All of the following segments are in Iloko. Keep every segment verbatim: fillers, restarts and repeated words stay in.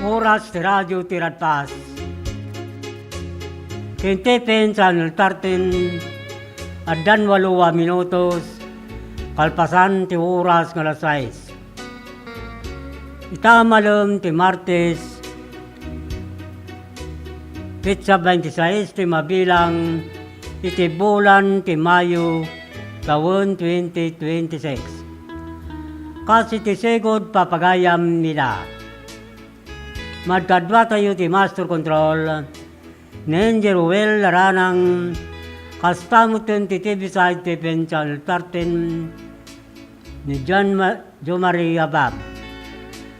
Oras ti radio ti Radpas. Ken T P N Channel thirteen, addan walo a minutos, kalpasan ti oras nga alas sais. Ita malem ti Martes, petsa twenty-six ti mabilang iti bulan ti Mayo, tawen twenty twenty-six. Kas iti sigud papagayam ida. Madkaduatayo ti Master Control, ni Engineer Ruel Laranang, kasta met ti T V side ti P N Channel thirteen, ni John Ma-, Joe Maria Bab.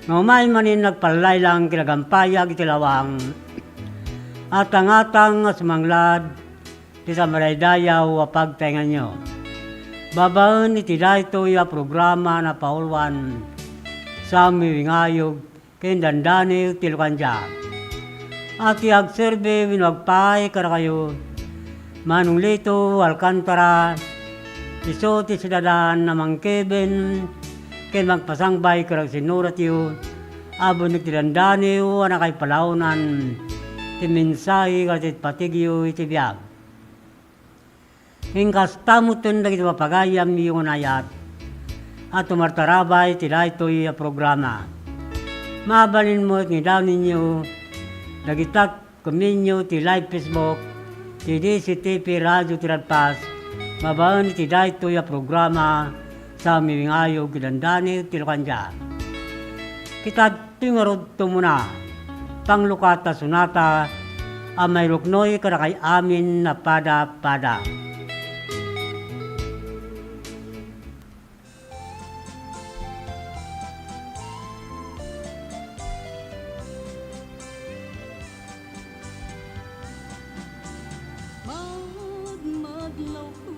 Nga umay manen nagpallaylang kinagampayag iti lawang, atang-atang nga sumanglad ti samaraydayaw a pagtaenganyo. Babaen iti daytoy a programa, napauluan, Saomi Wingayog ken Dandani ti Lukandia. A ti agserbi wenno agpaay kadakayo, Manong Lito Alcantara, isu ti sidadan a mangkeben ken mangpasangbay kadagiti sinnuratyo a buneg ti dandani a nakaipalaonan ti mensahe kadagiti patigyo iti biag. Ken kasta metten dagiti papagayamyo nga naayat a tumartarabay ti daytoy a programa. Mabalin met nga idaninyo dagita ken menyo ti live Facebook ti D C T P Radio ti Radpas babaen iti daytoy a programa, Saomi Wingayog ken Dandani ti Lukandia. Kita Ti ngarud tumuna, panglukat a sonata a mairuknoy kadakay amin a pada-pada. Madmadlawko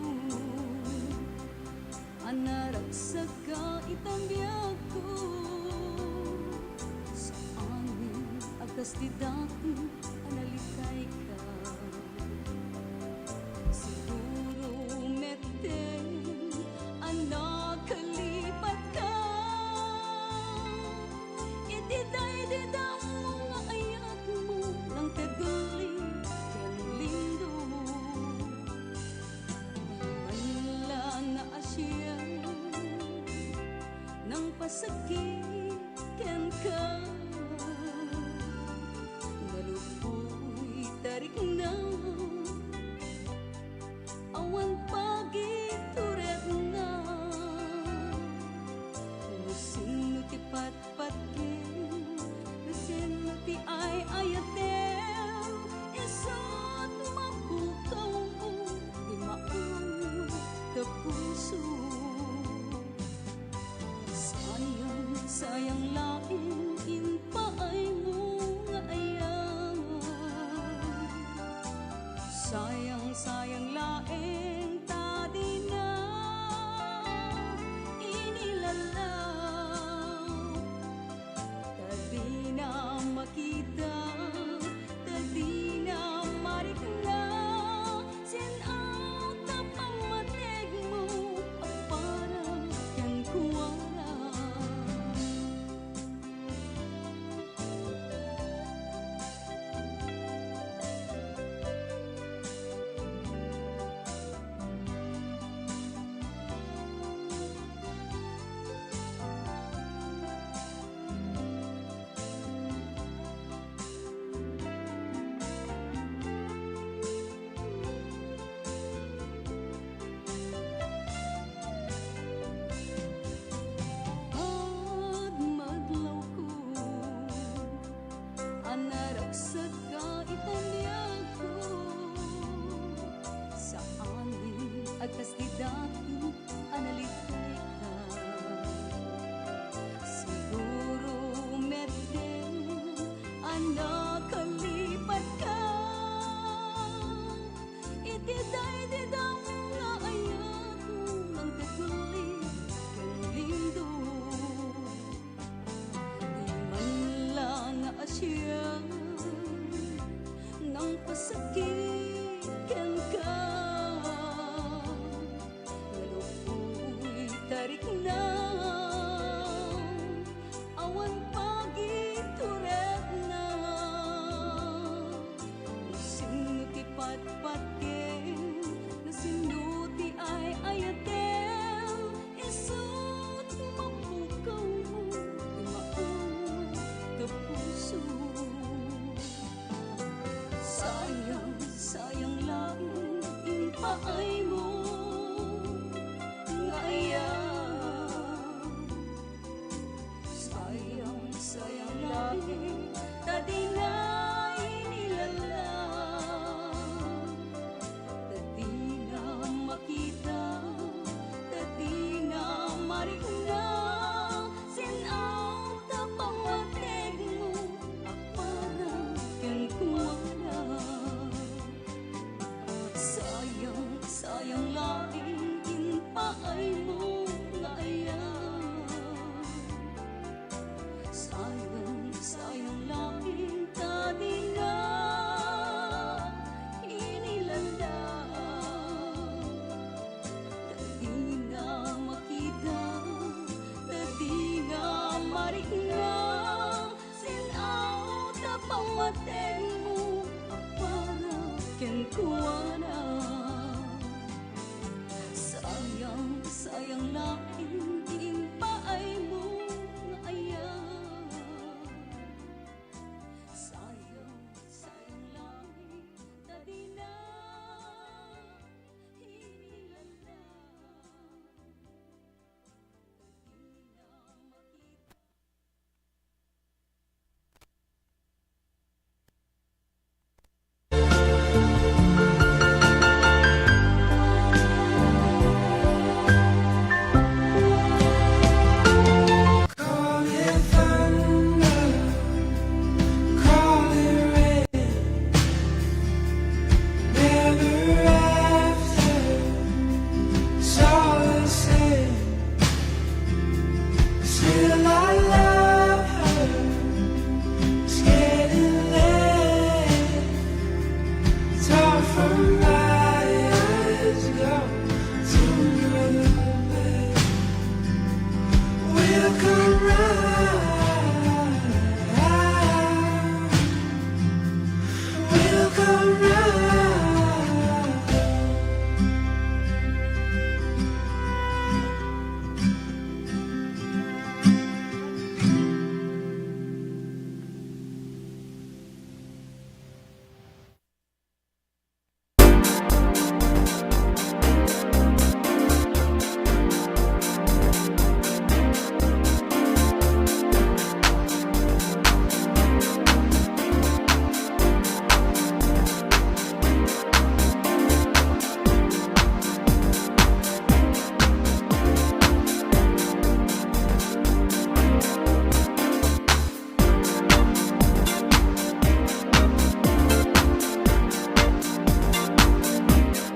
a naragsak ka ita biagko. Saanen a kas ti dati a nalikayka. Siguro metten a nakalipatka iti daydidaum nga ayatmo, nang ti aguli ken lindo. Di man la naasian nang pasagik kenka. Nalubboy ta rikna, awan pagituredna. No sinno ti pat patgen, no sinno ti ay-ayatem, isu't mapukawko ti maawat ta puso. Sayang, sayang laeng impaaymo nga ayat. Sayang, sayang laeng ta dina inilalaw. Ta dina makita, ta dina marikna, sin-aw ta pammategmo a para kenkuana.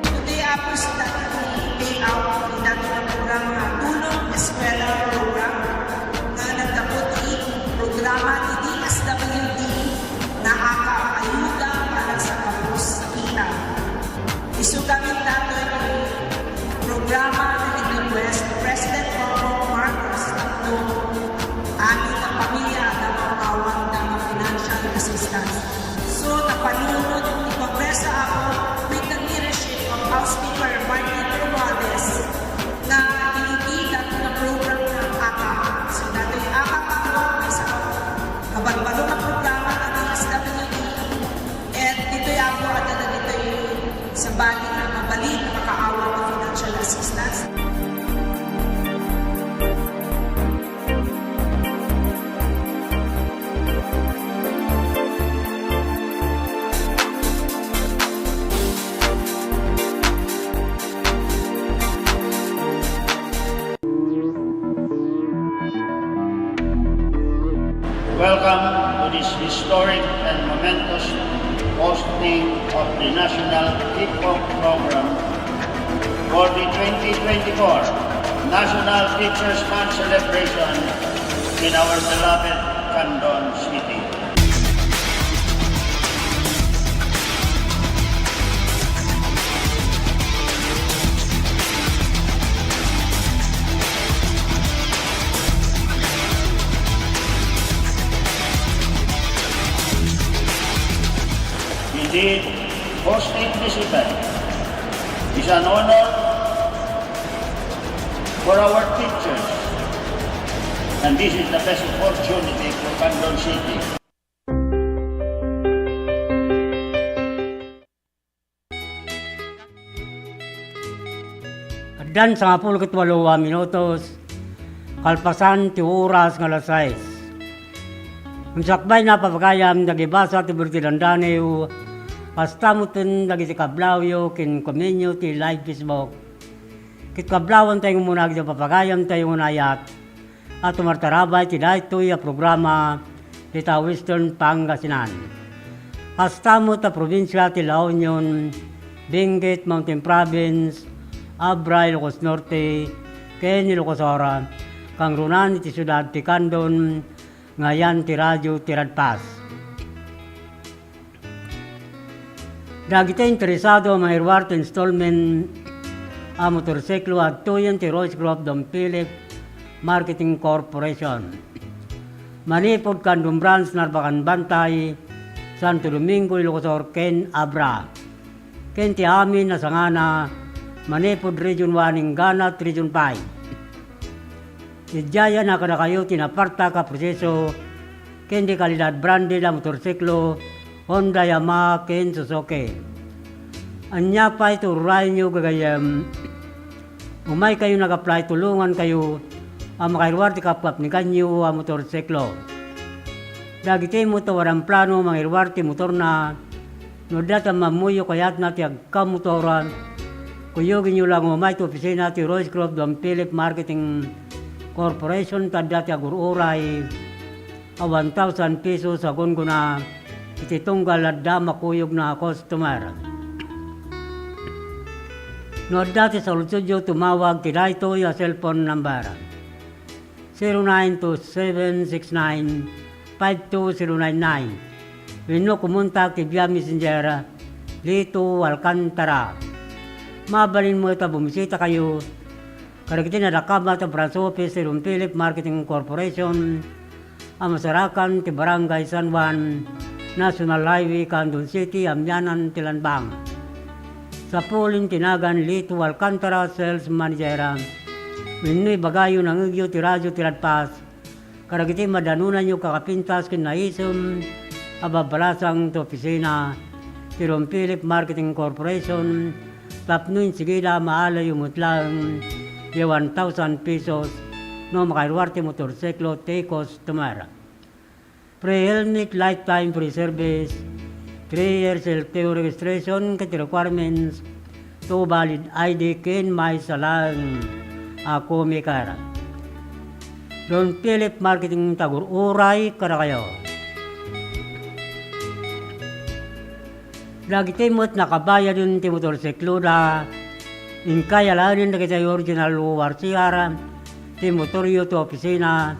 Today, Apo, sida ti layout ti daytoy nga programa nga Tulong Eskwela Program nga naggapu ti programa ti D S W D nga AKAP, Ayuda para sa Kapos sa Kita. Isu gamin daytoy ti programa nga in-request ni President Bongbong Marcos no amin a pamilya adda mapaawanda nga financial assistance. So, napanunot ti Kongreso, Apo, with the leadership of House Speaker Martin Romualdez, nga inigida ti program nga AKAP. So, daytoy AKAP, Apo, maysa a kabalbaliw nga programa nga D S W D. Ket ditoy, Apo, adda dagitoy sabali nga mabalin nga makaawat ti financial assistance. Welcome to this historic and momentous hosting of the National Kickoff Program for the twenty twenty-four National Teachers' Month celebration in our beloved Candon City. Indeed, hosting this event is an honor for our teachers, and this is the best opportunity for Candon City. Addan sangapulo ket walo a minutos kalpasan ti oras nga alas sais. Ngem sakbay a papagayam dagiti basa ti Birti Dandaniw, kasta metten dagiti kablawyo ken komenyo ti live Facebook. Ket kablawentayo nga umuna dagiti papagayamtayo nga naayat a tumartarabay ti daytoy a programa dita Western Pangasinan. Kasta met a probinsia ti La Union, Benguet, Mountain Province, Abra, Ilocos Norte, ken Ilocos Sur, kangrunan iti siudad ti Candon, nga ayan ti Radio Tiradpas. Dagiti interesado a mangiruar ti installment a motorsiklo, adtoyen ti Royce Group Don Philip Marketing Corporation. Manipud Candon Branch, Narbacan Bantay, Santo Domingo, Ilocos Sur, ken Abra. Ken ti amin a sangana, manipud Region one, Angat, Region five. Idiay a kadakayo ti napartak a proseso ken di kalidad branded a motorsiklo, Honda, Yamaha, ken Suzuki. Ania pay ti ururayenyo, gagayyem? Umaykayo nga ag-apply, tulongankayo a makairuar ti kapkapnikanyo a motorsiklo. Dagiti met a wadan plano a mangiruar ti motorna, no adda ti ammammoyo kayatna ti ag- kamotor, kuyogenyo la nga umay ti opisina ti Royce Group Don Philip Marketing Corporation ta adda ti agur-uray a one thousand pesos a gunggona iti tunggal adda makuyogna a customer. No adda ti saludsodyo, tumawag ti daytoy a cellphone number. Zero nine two seven six nine five two zero nine nine wenno kumontak ti via Messenger, Lito Alcantara. Mabalin met a bumisitakayo Kadagiti nadakamat a branch office ti Don Philip Marketing Corporation a masarakan ti Barangay San Juan, National Highway, Candon City, amianan ti Lanbang. Sapulin ti nagan Lito Alcantara, Sales Manager. Wenno ibagayo nangngegyo ti radio ti Radpas. Kadagiti madanonanyo kakapintas ken naisem a babbalasang ti opisina ti Don Philip Marketing Corporation tapno insigida maalayo met laeng ti one thousand pesos no makaruar ti motorsiklo ti customer. Free helmet, lifetime free service, three years L T O registration ket requirements, two valid I D ken maysa laeng a comic card. Don Philip Marketing, tagur-uray kadakayo. Dagiti met nakabayaden ti motorsikloda, inkay alaenen dagiti original O R C R ti motoryo ti opisina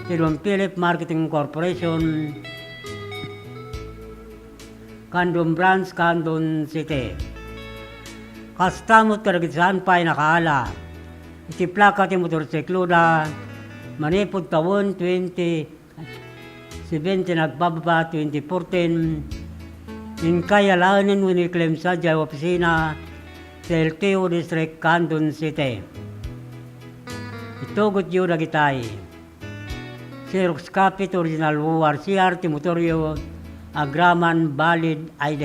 ti Don Philip Marketing Corporation, Candon Branch, Candon City. Kasta met kadagiti saan pay nakaala iti plaka ti motorsikloda manipud tawen twenty seventeen agbababa twenty fourteen, inkay alaenen wenno i-claim sadiay opisina ti L T O District, Candon City. Itugotyo dagitay. Xerox copy ti original O R C R ti motoryo, agraman valid I D.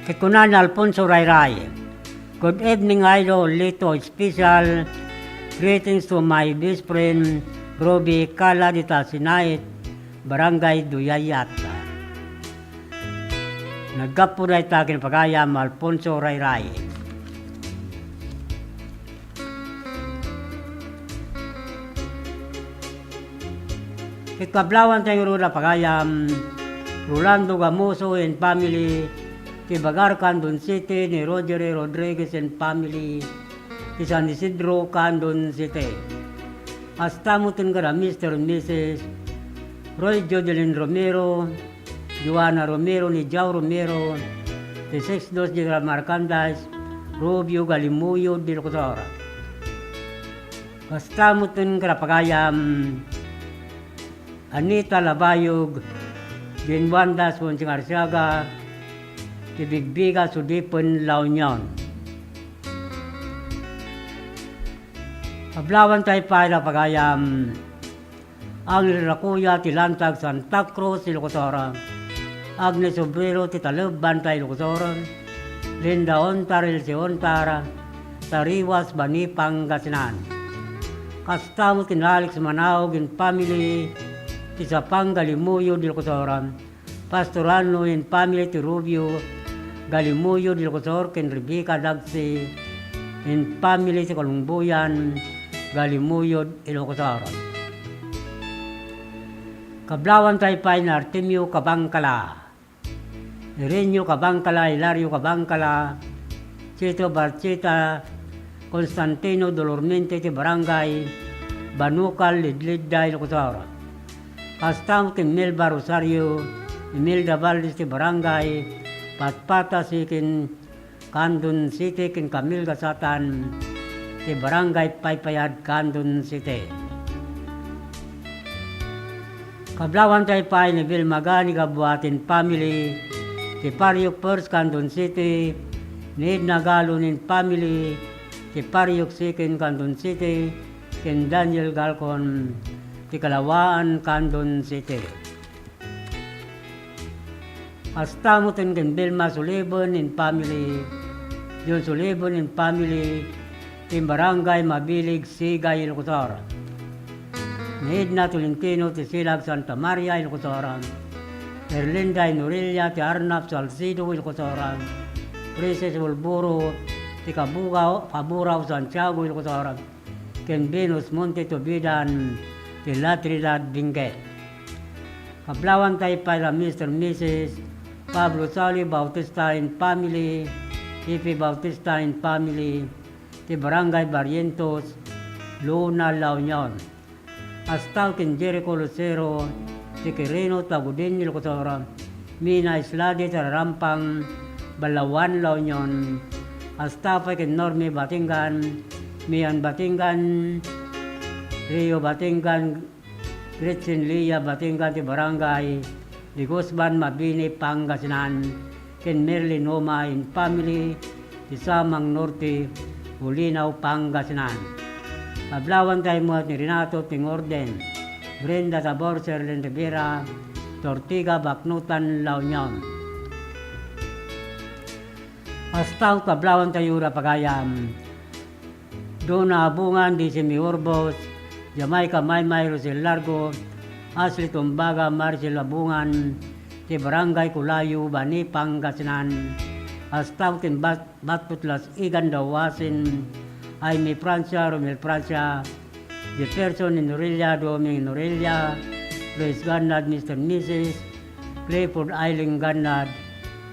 Ket kuna ni Alfonso Rayray, "Good evening, Idol Lito. Special greetings to my best friend, Ruby Cala de Tasinait, Barangay Duyayat." Naggapu dayta ken pagayam Alfonso Rayray. Ket kablawanta ngarud a pagayam, Rolando Gamoso and family, ti Bagar, Candon City, ni Roger Rodriguez and family, ti San Isidro, Candon City. Kasta met kada Mister and Missus Roy Jodelin Romero, Joanna Romero ni Jao Romero, ti Sixth Dos General Merchandise, Rubio Galimuyo de Locosor. Kasta met kada pagayam, Anita Labayog, Jane Wanda Swansing Arsiaga, ti Bigbiga, Sudipen, La Union. Kablawanta pay la pagayam, Angel Rakuya ti Lantag, Santa Cruz, Ilocos Sur. Agnes Obrero ti Taleb, Banta, Ilocos Sur. Linda Ontar, Elsie Ontar, Tariwas, Bani, Pangasinan. Kasta met ken Alex Manaog and family ti Sapang, Galimuyo, Ilocos Sur. Pastor Ano and family ti Rubio Galimuyo de Locosor ken Rebecca Dagsi and family ti Kalungboyan Galimuyo de Locosor. Kablawanta pay ni Artemio Cabangcala, Irenio Cabangcala, Hilario Cabangcala, Chito Barchita, Constantino Dolormente ti Barangay Banucal, Lidlidda, Ilocos Sur. Kasta met ken Melba Rosario, Imelda Valdez ti Barangay Patpata, Sikin, Candon City, ken Camille Gasatan ti Barangay Paypayad, Candon City. Kablawanta pay ni Vilma Gani Gabuat and family ti Pariok First, Candon City, ni Edna Galon and family ti Pariok Second, Candon City, ken Daniel Galcon ti Kalawaan, Candon City. Kasta met ken Vilma Sulibon and family, John Sulibon and family, ti Barangay Mabilig, Sigay, Ilocos Sur. Ni Edna Tolentino ti Silag, Santa Maria, Ilocos Sur. Erlinda Inorella ti Arnap, Salcedo, Ilocos Sur. Princess Bulburo ti Kabugaw, Kaburao, Santiago, Ilocos Sur. Ken Venus Monte Tubidan ti La Trinidad, Benguet. Kablawanta pay la Mister and Missus Pablo Sali Bautista and family, Pepe Bautista and family, ti Barangay Barrientos, Luna, La Union. Kasta ken Jericho Lucero ti Quirino, Tagudin, Ilocos Sur, Mina Islade, Tararampang, Balaoan, La Union, Astapay ken Normi Batingan, Mian Batingan, Rio Batingan, Gretchen Lia Batingan ti Barangay Leguzman, Mabini, Pangasinan, ken Merlin Homa and family ti Samang Norte, Bolinao, Pangasinan. Kablawantay met ni Renato Tingorden, Brenda Tabor, Sherlyn Rivera, Ortiga, Baknotan, La Union. Kasta met kablawantay ura pagayam. Donna Abungan, Desi Miurbos, Jamaica Maymay, Rosel Largo, Ashley Tumbaga, Marcel Abungan, ti Barangay Kulayo, Bani, Pangasinan. Kasta met ti bat-, Batputlas Igan Dawasin, Jaime Francia, Romel Francia, Jefferson Inorella, Doming Inorella, Lois Gannad, Mister and Missus Clifford Eileen Gannad,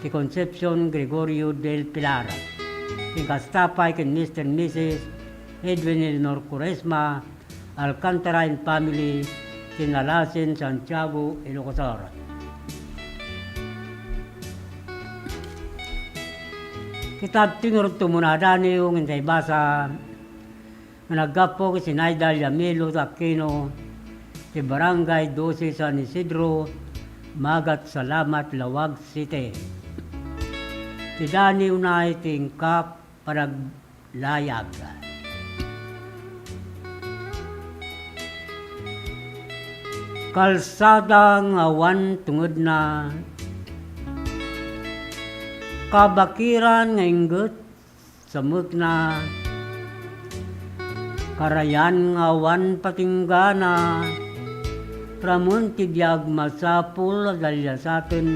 ti Concepcion Gregorio del Pilar. Ken kasta pay ken Mister and Missus Edwin Eleanor Cuaresma, Alcantara and family, ti Nalasen, Santiago, Ilocos Sur. Kitad ti ngarud tumunadani, ungin ta ibasa, nga naggapu ken Sinaida Yamilo Aquino, ti Barangay Doce, San Isidro, Magat Salamat, Laoag City. Ti daniw na iti inka panaglayag. Kalsada nga awan tungedna, kabakiran nga ingget samekna. Karayan nga awan patinggana, ramon ti biag masapul a dalyasaten.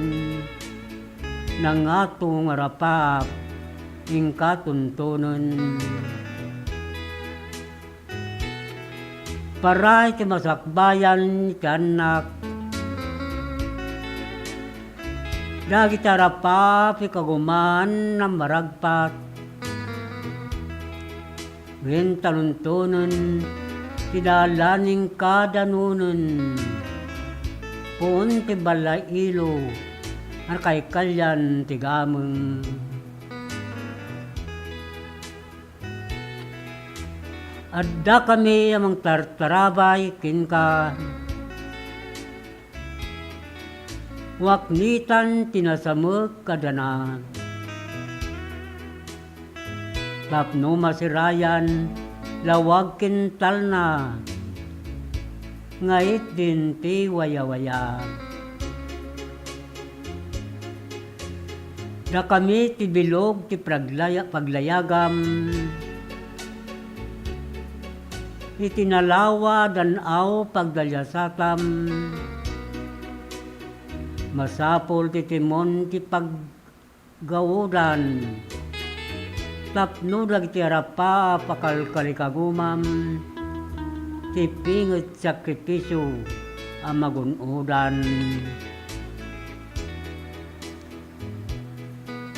Nangato nga rapaap, inka tuntonen. Para iti masakbayan iti annak, dagiti arapaap ikaguman a maragpat, wen taluntonen ti dalan inka danonen. Puon ti ballailo a nakaikalyan ti gameng. Addakami a mangtartarabay kenka, waknitan ti nasamek a dana. Tapno masirayan, laoag ken talna, nga itdin ti wayawaya. Dakami ti bilog ti paglaya-, paglayagam iti nalawa a dan-aw pagdalyasatam. Masapul ti timon ti pag- gaudan. Tapno dagiti arapaap a kalkalikagumam ti pinget sakripisio a magun-odan.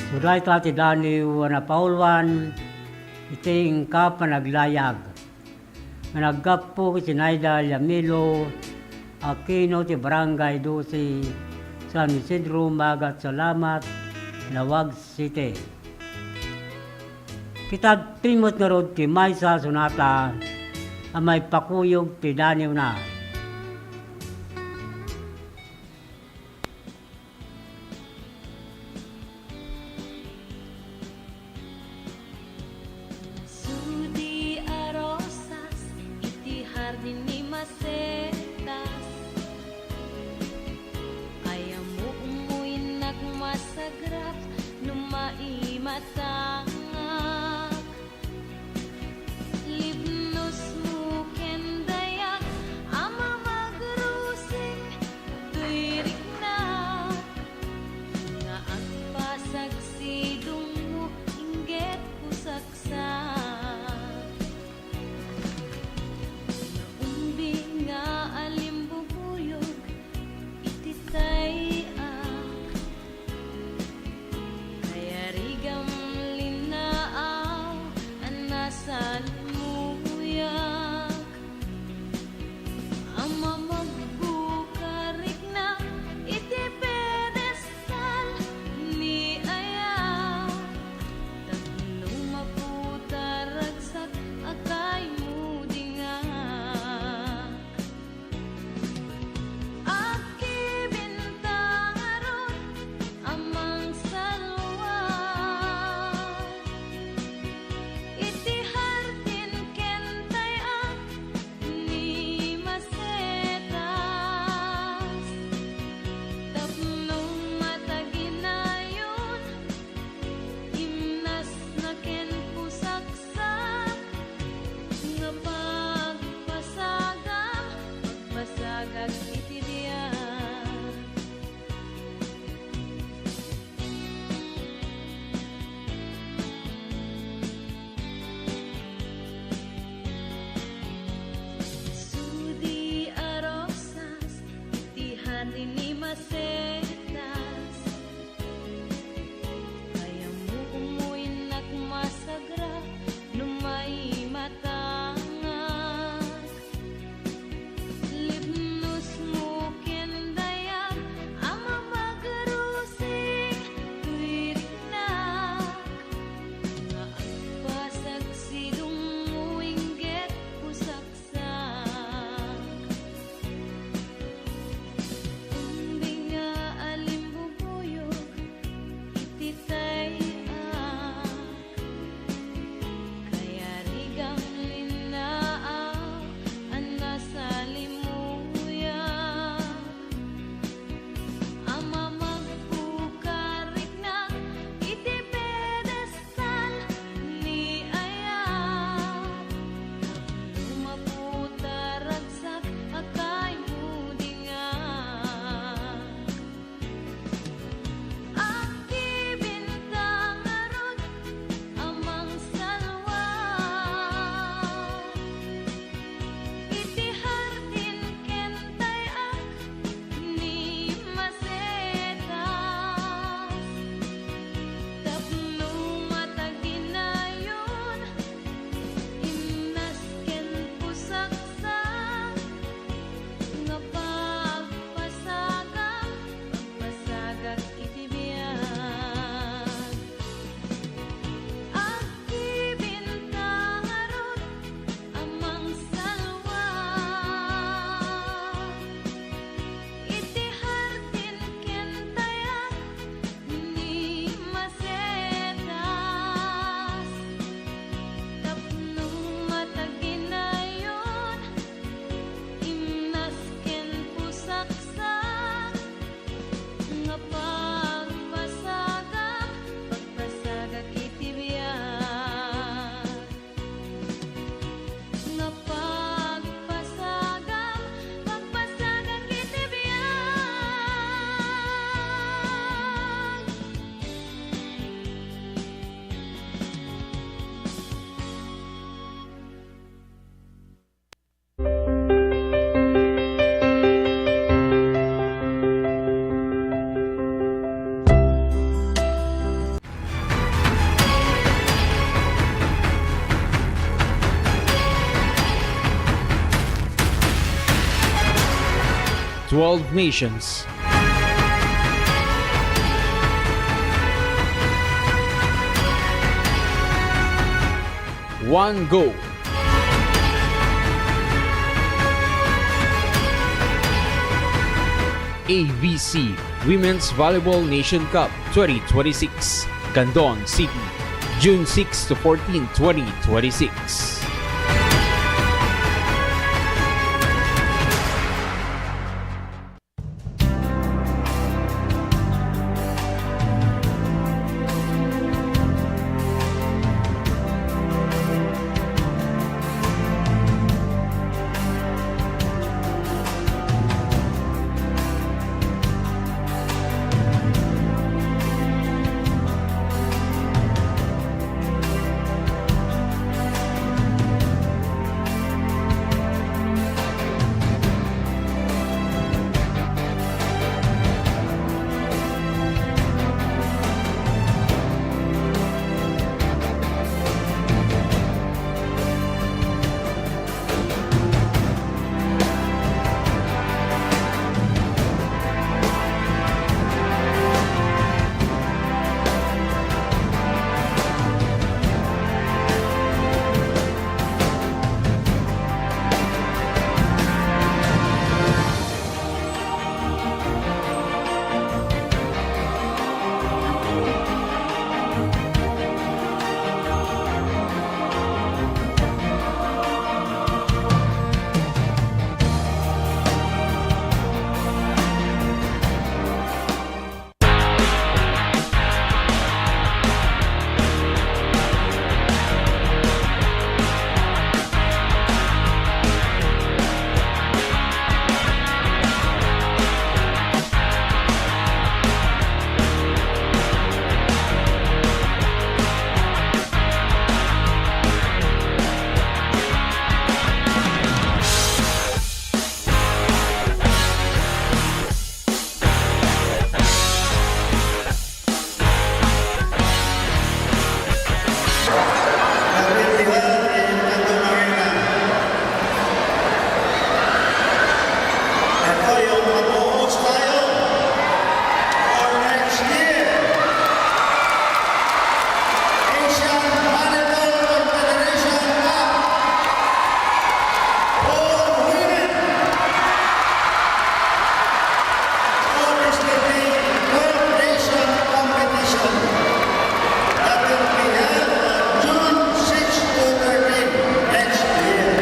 Isu dayta ti daniw a napauluan iti inka panaglayag. nga naggapu iti Sinaida Yamilo Aquino ti Barangay Doce, San Isidro, Magat Salamat, Laoag City. Kitadtoy met ngarud ti maysa a sonata a maipakuyog ti daniwna. Sudi a rosas iti hardin ni Macetas, ay ammo ummoynak masagrap no maimatangak. Libnosmo ken dayak a mamagrusing, toy riknak nga agpasagsidongmo, inggit pusaksak. Naumbi nga alimbubuyog iti tay-ak. Kayarigam twelve nations. One goal. A V C Women's Volleyball Nation Cup twenty twenty-six, Candon City, June six to fourteen, twenty twenty-six. August thirteen, twelve nation competition that will be held on June six to thirteen next year.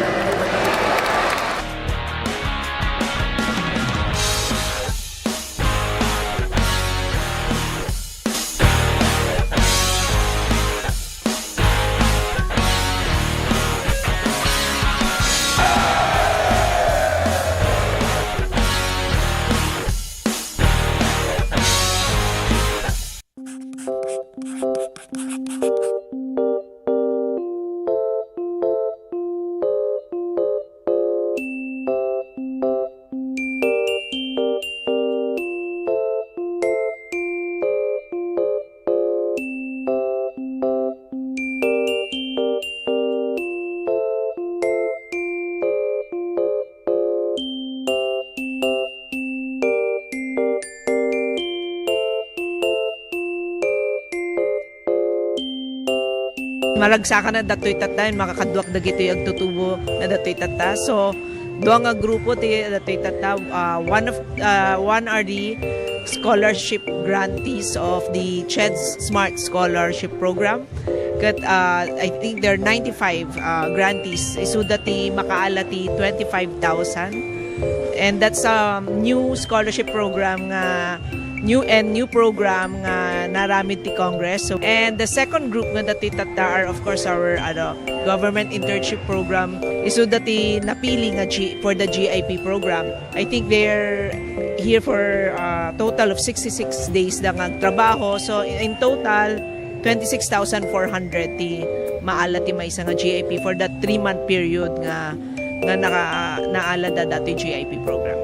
Maragsakan a datoy tatta, makakaduak dagitoy agtutubo na datoy tatta. So, dua nga grupo ti datoy tatta, ah, one of, ah, one are the scholarship grantees of the CHED Smart Scholarship Program. Ket, ah, I think there are ninety-five, ah, grantees. Isuda ti makaala ti twenty-five thousand. And that's a new scholarship program nga, new and new program nga naramid ti Congress. So, and the second group nga datoy tatta are, of course, our, ano, government internship program. Isuda ti napili nga G-, for the G I P program. I think they're here for a total of sixty-six days da nga agtrabaho. So, in total, twenty-six thousand four hundred ti maala ti maysa nga G I P for that three-month period nga, nga naka-, naalada datoy G I P program.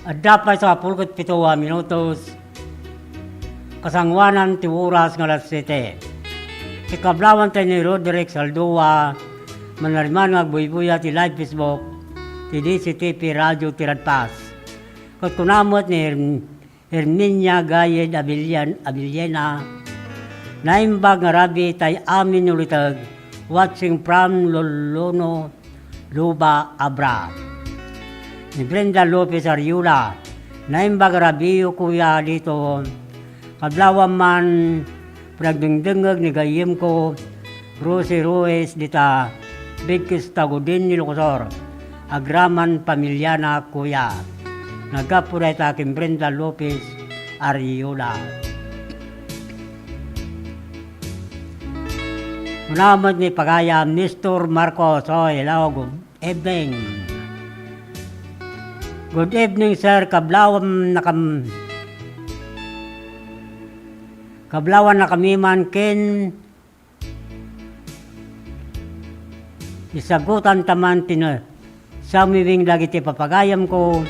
Adda pay sapulket pito a minutos kasangoanan ti oras nga alas siete. Ti kablawanta ni Roderick Saldua, manariman nga agbuybuya ti live Facebook ti D C T P Radio ti Radpas. Ket kuna met ni Herm-, Herminia Gayed Abillan-, Abiliena, naimbag nga rabii tay amin uliteg, watching from Lolono, Luba, Abra. Ni Brenda Lopez Ariola, naimbag a rabiiyo, kuya, dito. Kablawam man, panagdengdengngeg ni gayyemko, Rosie Ruiz, dita, bigkis Tagudin, Ilocos Sur. Agraman pamiliana, kuya. Naggapu dayta ken Brenda Lopez Ariola. Kuna met ni pagayam, Nestor Marcos. Oh, hello, good evening. Good evening, sir. Kablawam nakam-, kablawannakami man ken isagutanta man ti na-, samiwing dagiti papagayamko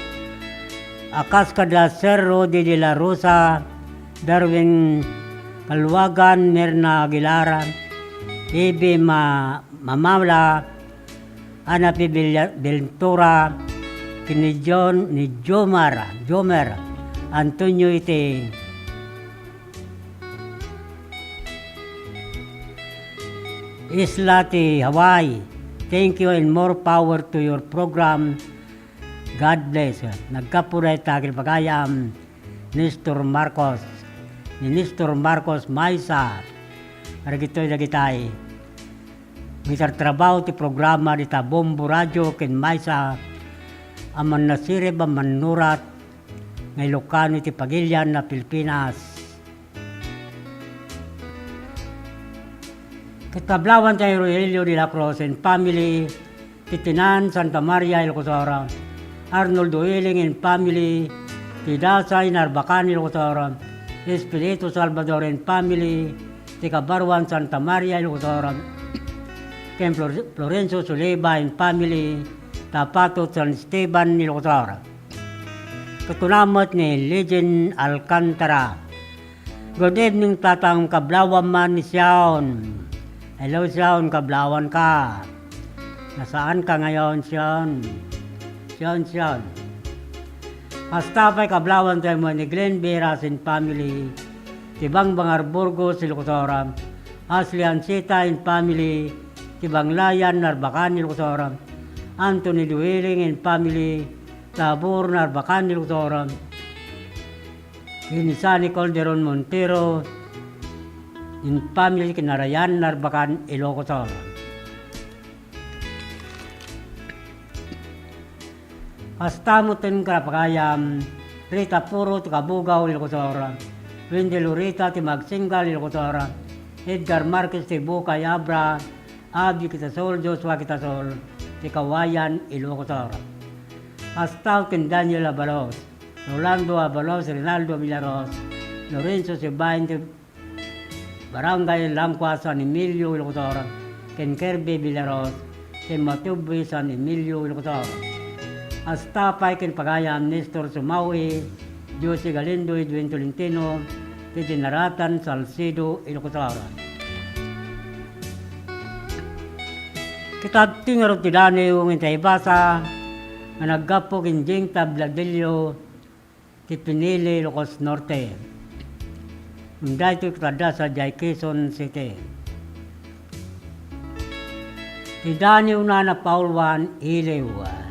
a kas kada Sir Rudy de la Rosa, Darwin Calwagan, Mirna Aguilar, Ivy Ma-, Mamala, Ana P. Villa-, Ventura, ken ni John, ni Jomar, Jomer Antonio iti isla ti Hawaii. Thank you and more power to your program. God bless. Naggapu dayta ken pagayam, Nestor Marcos. Ni Nestor Marcos maysa. Arigitoy dagitay mitartrabaho ti programa dita Bombo Radio ken maysa a mannasirib a mannurat nga Ilocano iti pagilian a Pilipinas. Ket kablawanta ni Rogelio de la Cruz and family, ti Tinan Santa Maria, Ilocos Sur, Arnoldo Iling and family, ti Dasay Narbacan, Ilocos Sur, Espiritu Salvador and family, ti Kabaruan Santa Maria, Ilocos Sur, ken Flor-, Florencio Suleba and family, Tapatot San Esteban, Ilocos Sur. Ket kuna met ni Legend Alcantara. Good evening, Tatang, kablawam man ni Sion. Hello, Sion, kablawan ka. Nasaan ka ngayon, Sion? Sion, Sion. Hasta pay kablawanta met ni Glenn Veras and family, ti Bangbang Arburgos, Ilocos Sur, Ashley Ancita and family, ti Banglayan, Narbacan, Ilocos Sur, Anthony Dueling and family, Tabor, Narbacan, Ilocos Sur, Ken ni Sunny Calderon Montero and family, Kinarayan, Narbacan, Ilocos Sur. Hasta met ken karapagayam, Rita Puro, Kabugaw, Ilocos Sur, Wendy Lorita, ti Magsingal, Ilocos Sur, Edgar Marquez, ti Bukay, Abra, Abi Kitasol, Joshua Kitasol, ti Kawayan, Ilocos Sur. Hasta ken Daniel Abalos, Rolando Abalos, Rinaldo Villaros, Lorenzo Sibayan, ti Barangay Langkua, San Emilio, Ilocos Sur, ken Kirby Villaros, ti Matubui, San Emilio, Ilocos Sur. Hasta pay ken pagayam, Nestor Sumawi, Josie Galindo, Edwin Tolentino, ti Dinaratan, Salcedo, Ilocos Sur. Ket adtoy ngarud ti daniw nga intay ibasa nga naggapu ken Jing Tabladillo ti Pinili, Ilocos Norte. Ngem daytoy ket adda sadiay Quezon City. Ti daniwna napauluan iliw.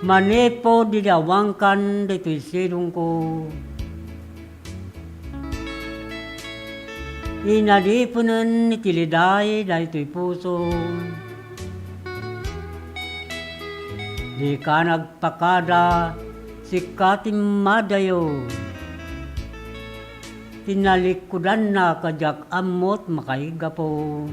Manipud idi awankan ditoy sidongko, inadipenen iti liday daytoy puso. Dika nagpakada, sika ti madayo. Tinalikudanna kadiak ammot makaigapu.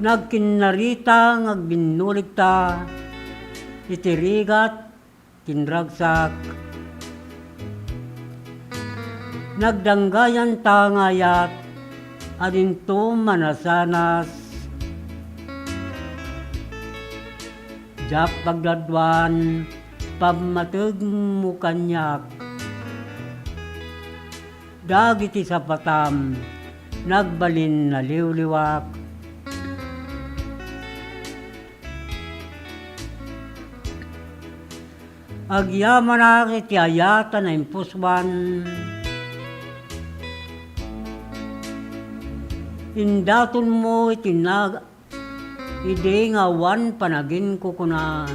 Nagkinnarita nga agbinnuligta iti rigat ti inragsak. Nagdanggayanta nga ayat, adinto manasanas. Diak pagdadwan, pammategmo kaniak. Dagiti sapatam, nagbalin naliwliwak. Agyamanak iti ayat a naimpusoan. Indatonmo iti nag-, idi nga awan panaginkukuna.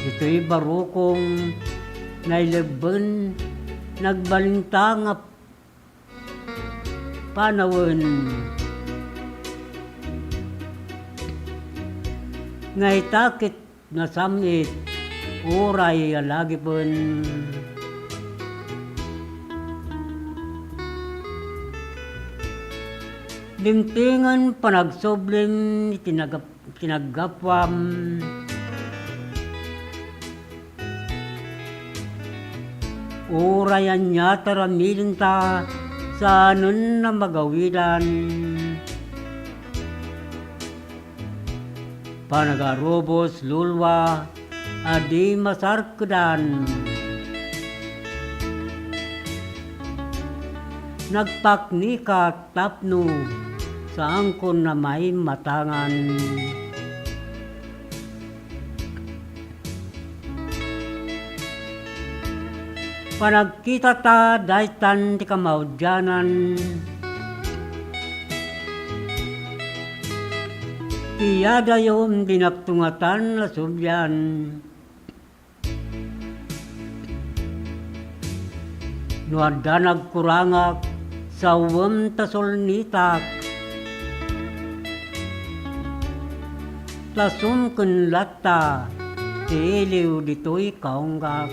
Ditoy barukong nailebben, nagbalinta nga panawen. Nga ita ket nasam-it, uray alagipen. Dimtengen panagsublim iti nagap-, iti naggapuam. Uray ania ti aramidenta, saanen a magawidan. Panagarubos lulua a di masarkedan. Nagpaknika tapno saankon a maimatangan. Panagkitata, daytan ti kamaudianan. Ti yadayom, di naptungatan a sublian. No adda nagkurangak, sawem ta sulnitak. Ta sumken latta ti iliw ditoy kaunggak.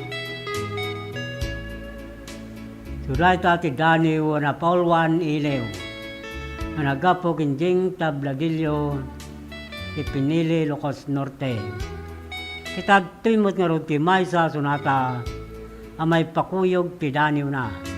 Isu dayta ti daniw a napauluan iliw nga naggapu ken Jing Tabladillo ti pinili, Ilocos Norte. Ket adtoy met ngarud ti maysa a sonata a maipakuyog ti daniwna.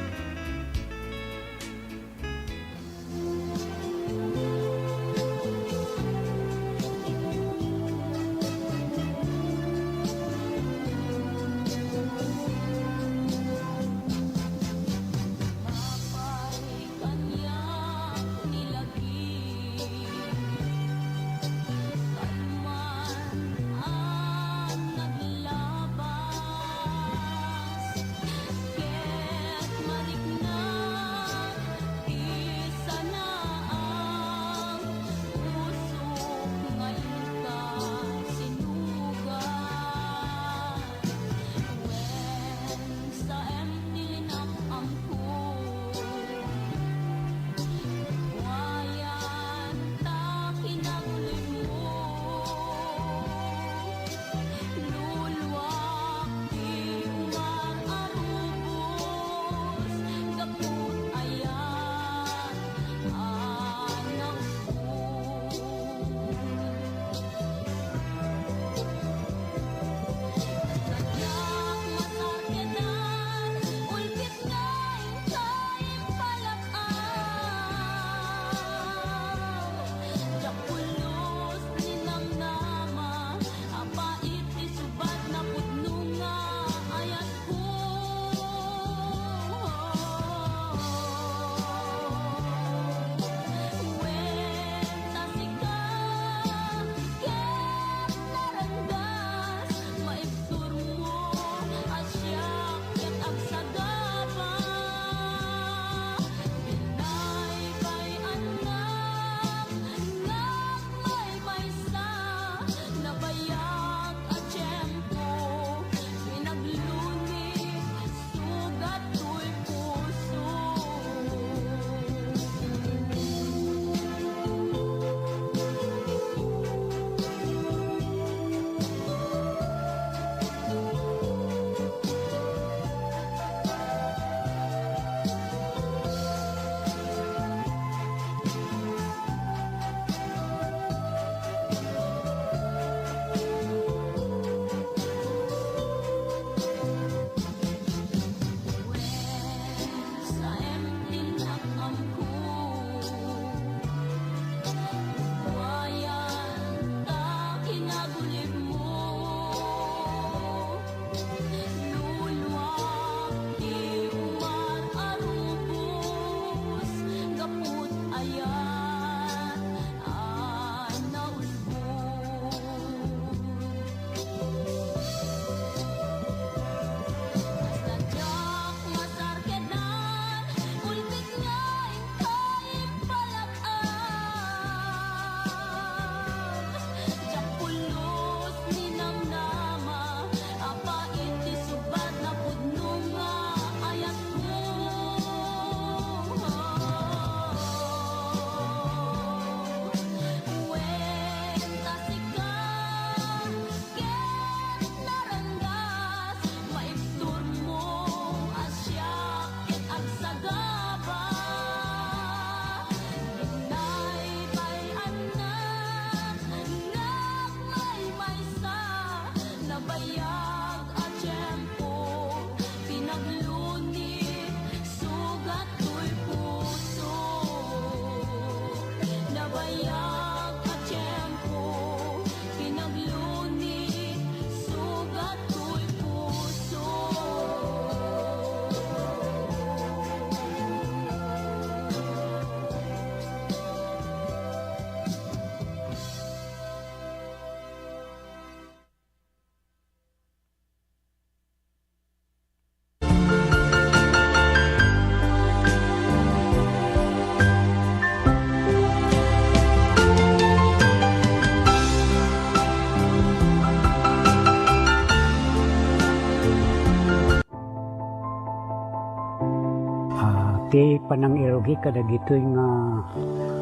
Ti panangirugi kadagitoy nga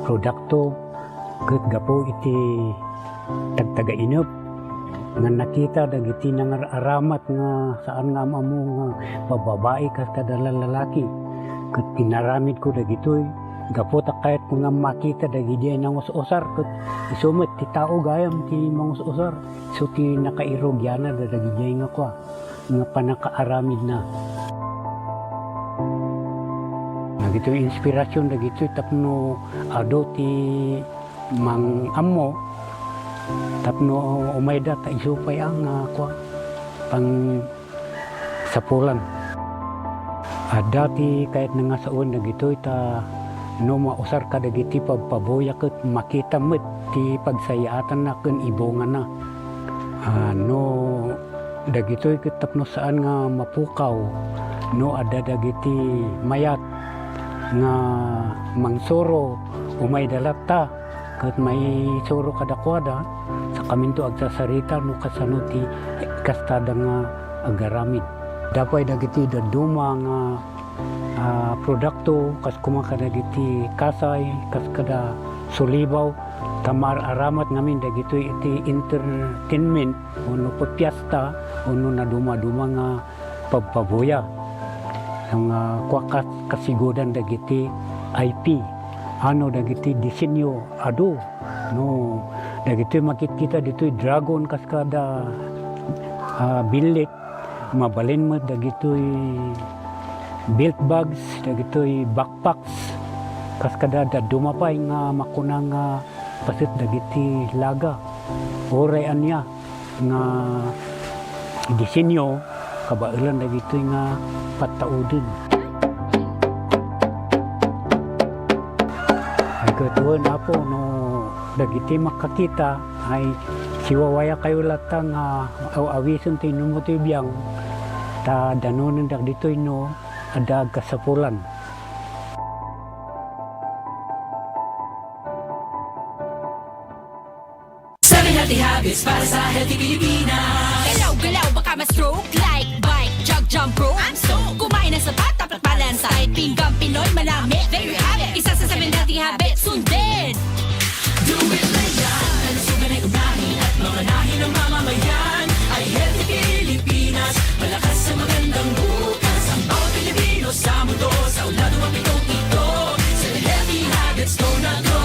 produkto ket gapu iti tagtagainep nga nakita dagiti nangar-aramat nga saan nga am-ammo nga babbabai kas kada lalaki. Ket inaramidko dagitoy gapu ta kayatko nga makita dagiti nangus-usar ket isu met ti tao gayam ti mangus-usar. Isu ti nakairugianna dagiti nga kua nga pannakaaramidna. Dagitoy inspirasyon dagitoy tapno adu ti mang-ammo tapno umayda ta isu pay a nga kua, pangsapulan. Adda ti kayatna nga sawen dagitoy ta no mausar kadagiti pabpabuya ket makita met ti pagsayaatanna ken ibungana. Ah, no dagitoy ket tapno saan nga mapukaw no adda dagiti mayat nga mangsuro, umayda latta ket maisuro kadakuada, sakaminto agsasarita no kasano ti kastada nga agaramid. Adda pay dagiti dadduma nga, ah, produkto, kas koma kadagiti kasay, kas kada sulibaw, ta maar-aramat ngamin dagitoy iti entertainment, wenno piesta, wenno nadumaduma nga pabpabuya. Nga kua kas-, kasigudan dagiti I P, ano dagiti disenyo adu, no, dagitoy makitkita ditoy dragon kas kada, ah, billit, mabalin met dagitoy belt bags, dagitoy backpacks, kas kada dadduma pay nga makuna nga paset dagiti laga. Uray ania nga disenyo, kabaelan dagitoy nga pattauden. Ay, ket wen, Apo, no dagiti makakita, ay siwawayakayo latta nga aw-awisen ti inummo ti biang, ta danonen dagitoy no adda agkasapulan. Seven healthy habits para sa healthy Pilipinas. Galaw-galaw, baka ma-stroke. Like, bike, jog, jump rope. I'm stoked. Kumain ng sapat, dapat balansado. Kahit pinggang Pinoy, manami. There you have it. Isa sa seven healthy habits. Sundin. Do it na yan. Kalusugan ay unahin at mamanahin ng mamamayan. Ay healthy Pilipinas. Malakas sa magandang bukas. Ang bawat Pilipino sa mundo. Sa ulado ang pitong ito. Seven healthy habits, go na go.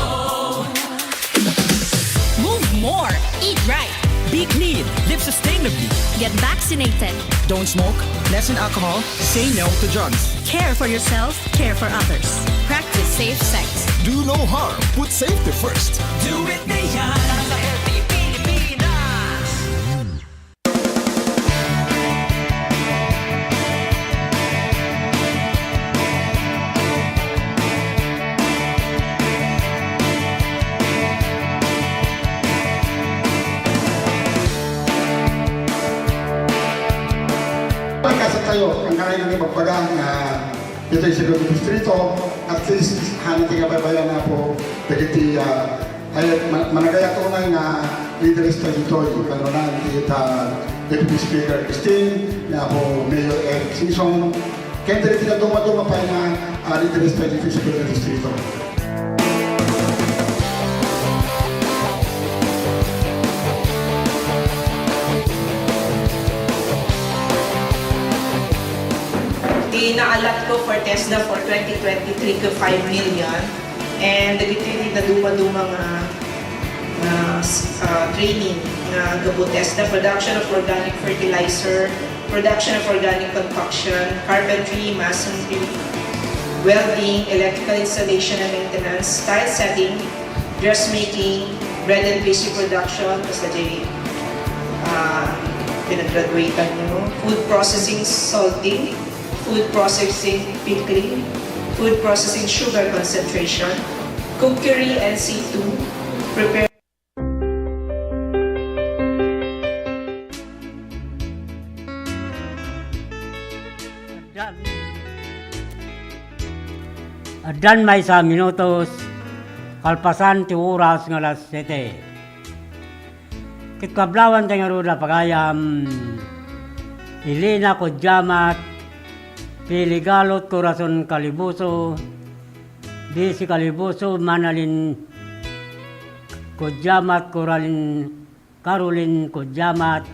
Move more. Eat right. Be clean. Live sustainably. Get vaccinated. Don't smoke. Lessen alcohol. Say no to drugs. Care for yourself. Care for others. Practice safe sex. Do no harm. Put safety first. Do it na yan. Sa healthy Pilipinas. Pagkasat tayo, ang kanayon ng ibagbaga nga ditoy sa Segundo Distrito, at least, hana ti kabaybayan na po, dagiti, ah, ay, ma-, managayat unay nga leaders ta ditoy, kanunay, ita, Deputy Speaker Christine, ni Apo Mayor Eric Singson, ken dagiti dadduma-duma pay nga, ah, leaders ta ditoy sa Segundo Distrito. Ti naalap ko for TESDA for twenty twenty-three ket five million. And dagitoy ti naduma-duma nga, nga, ah, training nga gapu TESDA, production of organic fertilizer, production of organic concoction, carpentry, masonry, welding, electrical installation and maintenance, tile setting, dressmaking, bread and pastry production, basta di, ah, pinag-graduatean nyo, food processing, salting, food processing, pickling, food processing, sugar concentration, cookery, N C two, prepare. Addan, addan maysa minutos kalpasan ti oras nga alas siete. Ket kablawan ti ngarud a pagayam, Elena Codiamat, Piligalot Corazon Calibuso, Bisi Calibuso, Manalin Kudiamat, Coralin Caroline Kudiamat,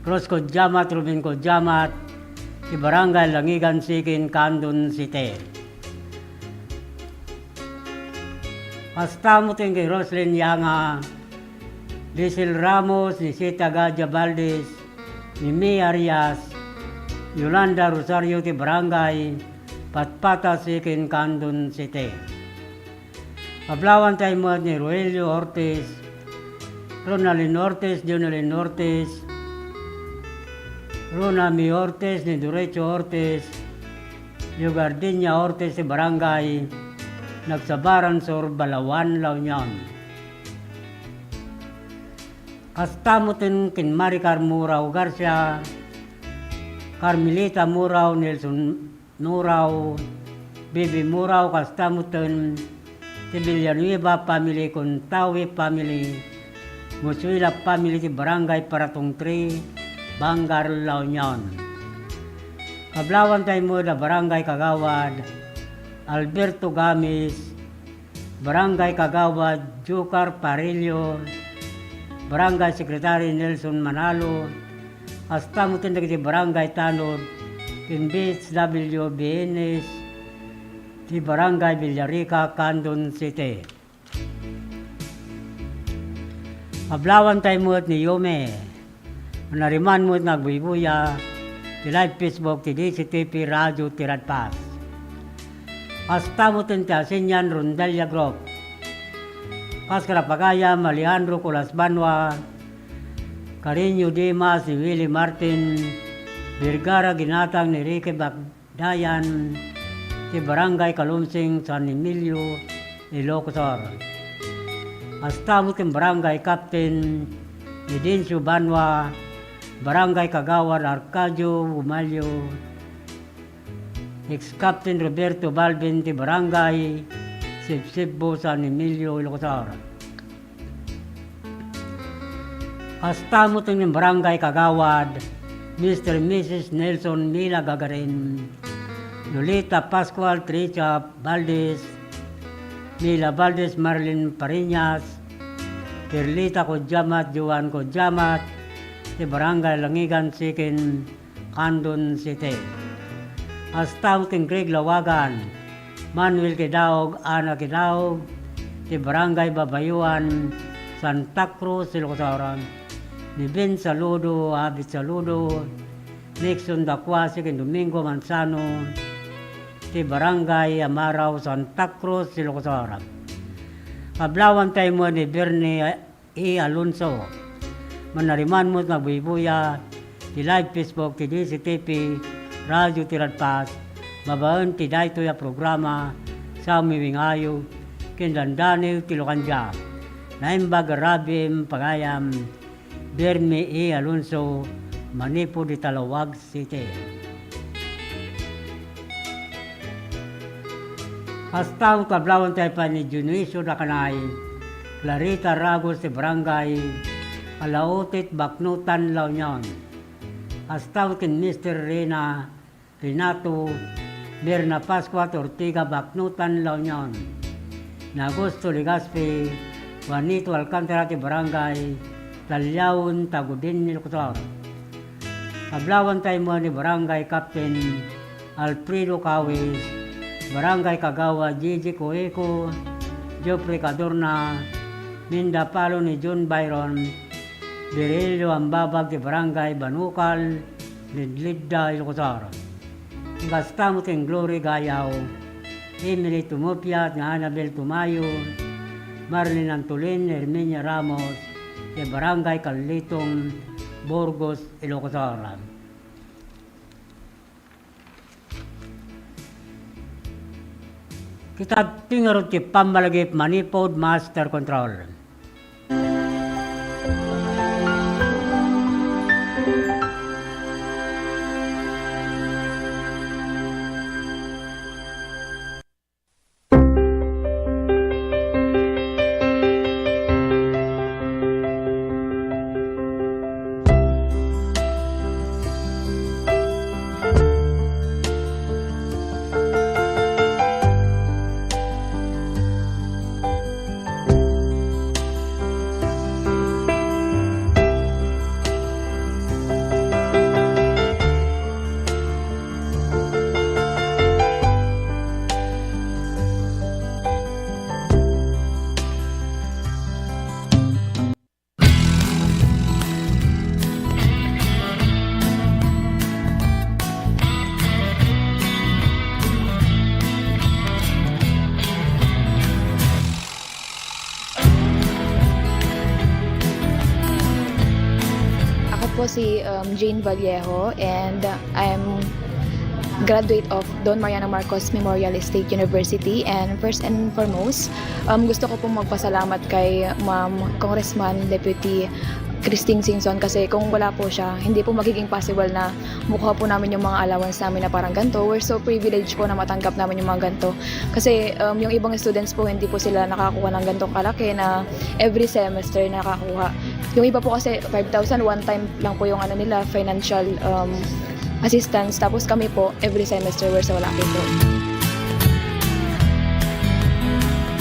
Rose Kudiamat, Ruben Kudiamat, ti Barangay Langigan Sikin, Candon City. Kasta met ken ni Roslyn Yanga, Liesel Ramos, ni Sita Gadia Valdez, ni May Arias, Yolanda Rosario ti Barangay Patpata Sikin, Candon City. Kablawantay met ni Rogelio Ortiz, Ronaldin Ortiz, Jonalin Ortiz, Ronami Ortiz, ni Dorecho Ortiz, Leogardinia Ortiz ti Barangay Nagsabaran Sur, Balaoan, La Union. Kasta met ken Maricar Murao Garcia, Carmelita Murao, Nelson Murao, Bibi Murao, kasta met ti Villanueva family ken Tawi family, Musuela family ti Barangay Paratong three, Bangar, La Union. Kablawantay met a Barangay Kagawad Alberto Gamis, Barangay Kagawad Jocar Parillo, Barangay Secretary Nelson Manalo, kasta met dagiti Barangay Tanod ken B H W B N S ti Barangay Villarica, Candon City. Kablawantay met ni Yome. Nariman met nga agbuybuya ti live Facebook ti D C T P Radio Tiradpas. Kasta met ti Asinian Rondalia Group. Kas kada pagayam, Alejandro Colas Banua, Carino Dimas, ni Willie Martin, Vergara Ginatang, ni Ricky Bac-, Dayan ti Barangay Kalumsing, San Emilio, Ilocos Sur. Kasta met ti Barangay Captain Edencio Banua, Barangay Kagawad Arcadio Bumalio, ex-Captain Roberto Balbin ti Barangay Sibsibbo, San Emilio, Ilocos Sur. Kasta met ti Barangay Kagawad, Mister Missus Nelson Mila Gagarin, Lolita Pascual, Tricia Valdez, Mila Valdez, Marlene Pariñas, Perlita Kudiamat, Joan Kudiamat, ti Barangay Langigan Sikin, Candon City. Kasta met ken Greg Lawagan, Manuel Kidaog, Ana Kidaog, ti Barangay Babayuan, Santa Cruz, Ilocos Sur, ni Ben Saludo, Abit Saludo, Nixon Dacuasi, ken Domingo Manzano, ti Barangay Amarao, Santa Cruz, Ilocos Sur. Kablawantay met ni Bernie E. Alonso. Mannariman met nga agbuybuya ti live Facebook ti D C T P Radio Tiradpas babaen ti daytoy a programa, Sao Miwing Ayog ken Dandaniw ti Locandia. Naimbag a rabii pagayam, Bernie E. Alonso, manipud iti Laoag City. Kasta met kablawantay pay ni Dionisio Dacanay, Clarita Ragos ti Barangay Alautit, Baknotan, La Union. Kasta met ken Mister Rina, Renato, Mirna Pascua ti Ortiga, Baknotan, La Union. Ni Augusto Legaspi, Juanito Alcantara ti Barangay Taliaon, Tagudin, Ilocos Sur. Kablawantay met ni Barangay Captain Alfredo Cawis, Barangay Kagawad Gigi Coeco, Geoffrey Cadorna, Minda Palo ni John Byron, Virilio Ambabag ti Barangay Banukal, Lidlidda, Ilocos Sur. Kasta met ken Glory Gayaw, Emily Tumupia, ni Annabel Tumayo, Marlene Antolin, Herminia Ramos, ti Barangay Kalitong, Burgos, Ilocos Sur. Kita ti ngarud ti pammalagip manipud master control. Ako si, um, Jane Vallejo, and I'm graduate of Don Mariano Marcos Memorial State University. And first and foremost, um, gusto ko pong magpasalamat kay Ma'am Congressman Deputy Christine Singson, kasi kung wala po siya, hindi po magiging possible na makuha po namin yung mga allowance namin na parang ganito. We're so privileged po na matanggap namin yung mga ganito. Kasi, um, yung ibang students po, hindi po sila nakakuha ng ganitong kalaki na every semester nakakuha. Yung iba po kasi five thousand, one time lang po yung ano nila, financial, um, assistance. Tapos kami po, every semester, we're so lucky po.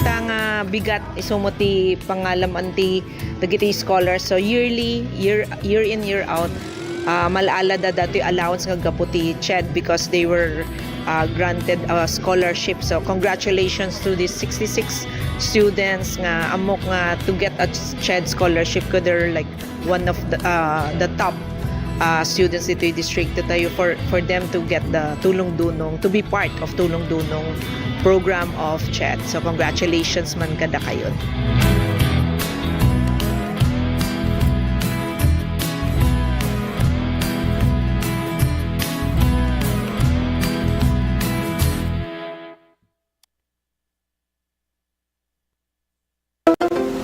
Ta nga bigat isumo ti pangalam-an ti dagiti scholars. So yearly, year, year in, year out, ah, mal-ala da datoy allowance nga gapu ti CHED because they were, ah, granted a scholarship. So congratulations to these sixty-six students nga ammok nga to get a CHED scholarship, 'cause they're, like, one of the, ah, the top, ah, students ditoy distrito tayo, for, for them to get the Tulong Dunong, to be part of Tulong Dunong program of CHED. So congratulations man kadakayo.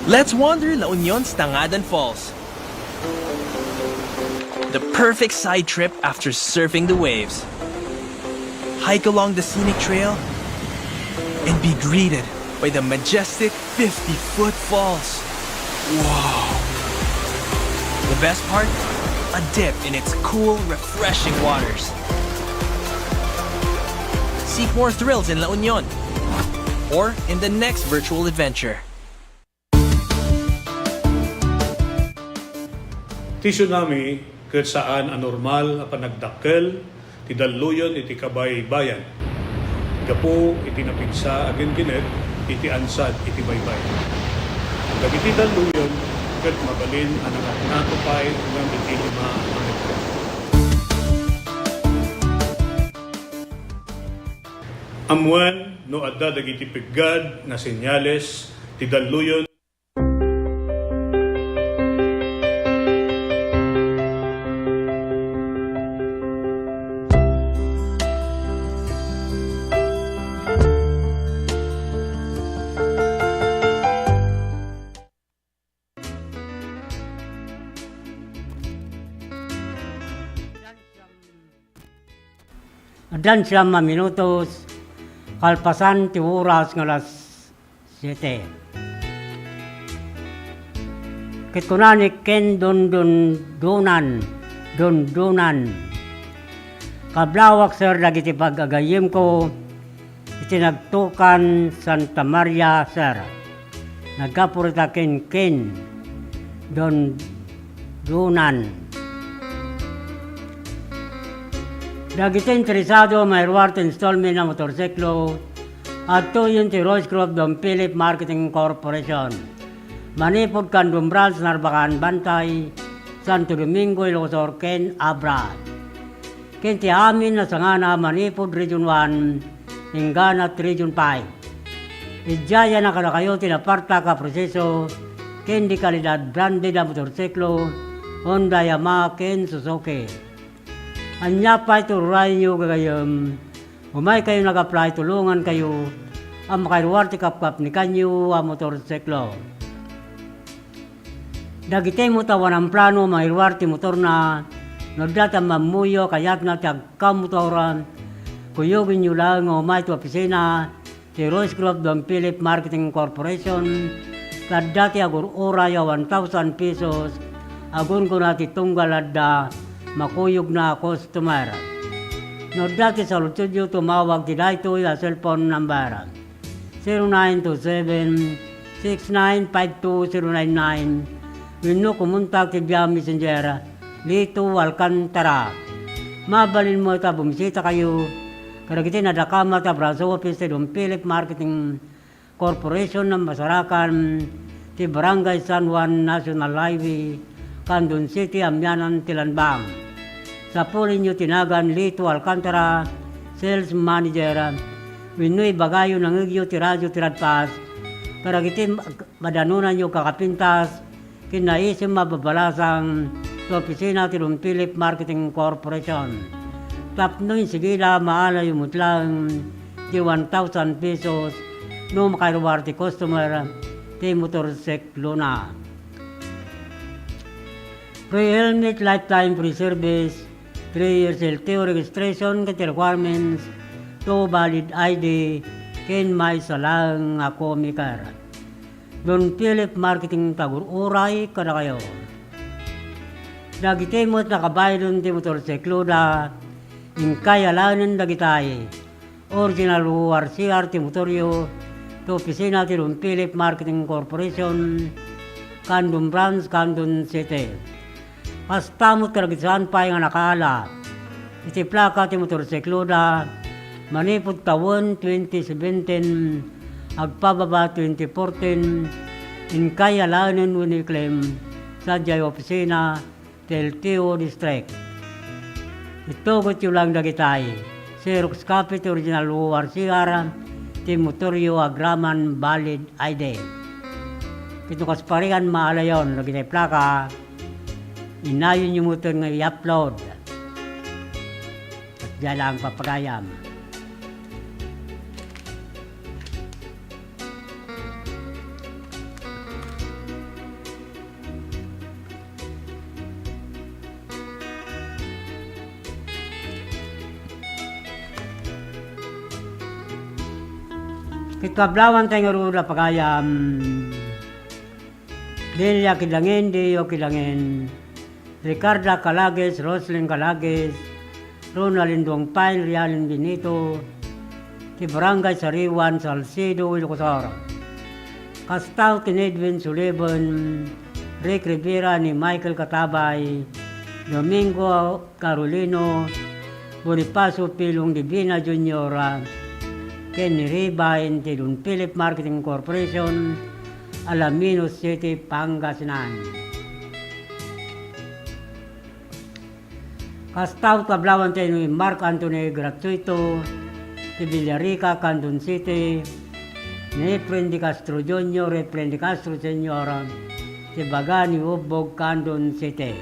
Let's wander La Union's Tangadan Falls. The perfect side trip after surfing the waves. Hike along the scenic trail and be greeted by the majestic fifty-foot falls. Wow! The best part? A dip in its cool, refreshing waters. Seek more thrills in La Union or in the next virtual adventure. Ti tsunami ket saan a normal a panagdakkel ti dalluyon iti kabaybayan gapu iti napigsa a ginginet iti ansad iti baybay. Dagiti dalluyon ket mabalin a nangatngato pay ngem iti lima a metro. Ammoen no adda dagiti peggad nga senyales ti dalluyon. Addan siam a minutos kalpasan ti oras nga alas siete. Ket kuna ni Ken Dondondonan, Dondondonan, "Kablawak, sir, dagiti pagagayyemko iti nagtukan Santa Maria, sir." Naggapu dita ken Ken Dondondonan. Dagiti interesado a mairuar ti installment a motorsiklo, adtoyen ti Royce Group Don Philip Marketing Corporation. Manipud Candom Branch, Narbacan, Bantay, Santo Domingo, Ilocos Sur, ken Abra. Ken ti amin a sangana manipud Region one, inggana ti Region five. Idiay a kadakayo ti napartak a proseso ken di kalidad branded a motorsiklo, Honda, Yamaha, ken Suzuki. Ania pay ti ururayenyo, gagayyem? Umaykayo nag-apply, tulongankayo a makairuar ti kapkapnikanyo a motorsiklo. Dagiti met a awan plano a mairuar ti motorna, no adda ti ammammoyo a kayatna ti agkamotor, kuyogenyo laeng nga umay ti opisina ti Royce Group Don Philip Marketing Corporation, ta adda ti agur-uray a one thousand pesos a gunggona ti tunggal adda makuyogna a customer. No adda ti saludsodyo, tumawag ti daytoy a cellphone number. Zero nine two seven, six nine five two zero nine nine, wenno kumontak iti via Messenger, Lito Alcantara. Mabalin met a bumisitakayo kadagiti nadakamat a branch office ti Don Philip Marketing Corporation a masarakan ti Barangay San Juan, National Highway, Candon City, amianan ti Lanbang. Sapulenyo ti nagan Lito Alcantara, Sales Manager, wenno ibagayo nangngegyo ti Radyo Tiradpas kadagiti madanonanyo a kakapintas ken naisem a babalasang ti opisina ti Don Philip Marketing Corporation. Tapno insigida, maalayo met laeng ti one thousand pesos no makairuar ti customer ti motorsiklona. Free helmet, lifetime free service, three years L T O registration ket requirements, two valid I D, ken maysa laeng a co-maker. Don Philip Marketing, tagur-uray kadakayo. Dagiti met nakabaylen ti motorsikloda, inkay alaenen dagitay: original O R C R ti motoryo, ti opisina ti Don Philip Marketing Corporation, Candon Branch, Candon City. Kasta met kadagiti saan pay nga nakaala iti plaka ti motorsikloda manipud tawen twenty seventeen agpababa twenty fourteen, inkay alaenen wenno i-claim sadiay opisina ti L T O District. Itugotyo laeng dagitay: xerox copy ti original O R C R ti motoryo agraman valid I D. Ket no kas parean maalayon dagiti plaka, inayonyo metten nga i-upload. Ket diay laeng papagayam. Ket kablawantay ngarud a pagayam, Delia Kidangen, Dio Kidangen, Ricarda Calagues, Roslyn Calagues, Ronald Induang Pine, Rialin Benito, ti Barangay Sariwan, Salcedo, Ilocos Sur. Kasta ken Edwin Sullivan, Rick Rivera, ni Michael Katabay, Domingo Carolino, Bonifacio Pilong Divina Junior, ken ni Ribain ti Don Philip Marketing Corporation, Alaminos City, Pangasinan. Kasta met kablawantay ni Mark Anthony Gratuito, ti Villarica, Candon City, ni Efren de Castro Junior, Efren de Castro Senior, ti baga ni Ubbog, Candon City.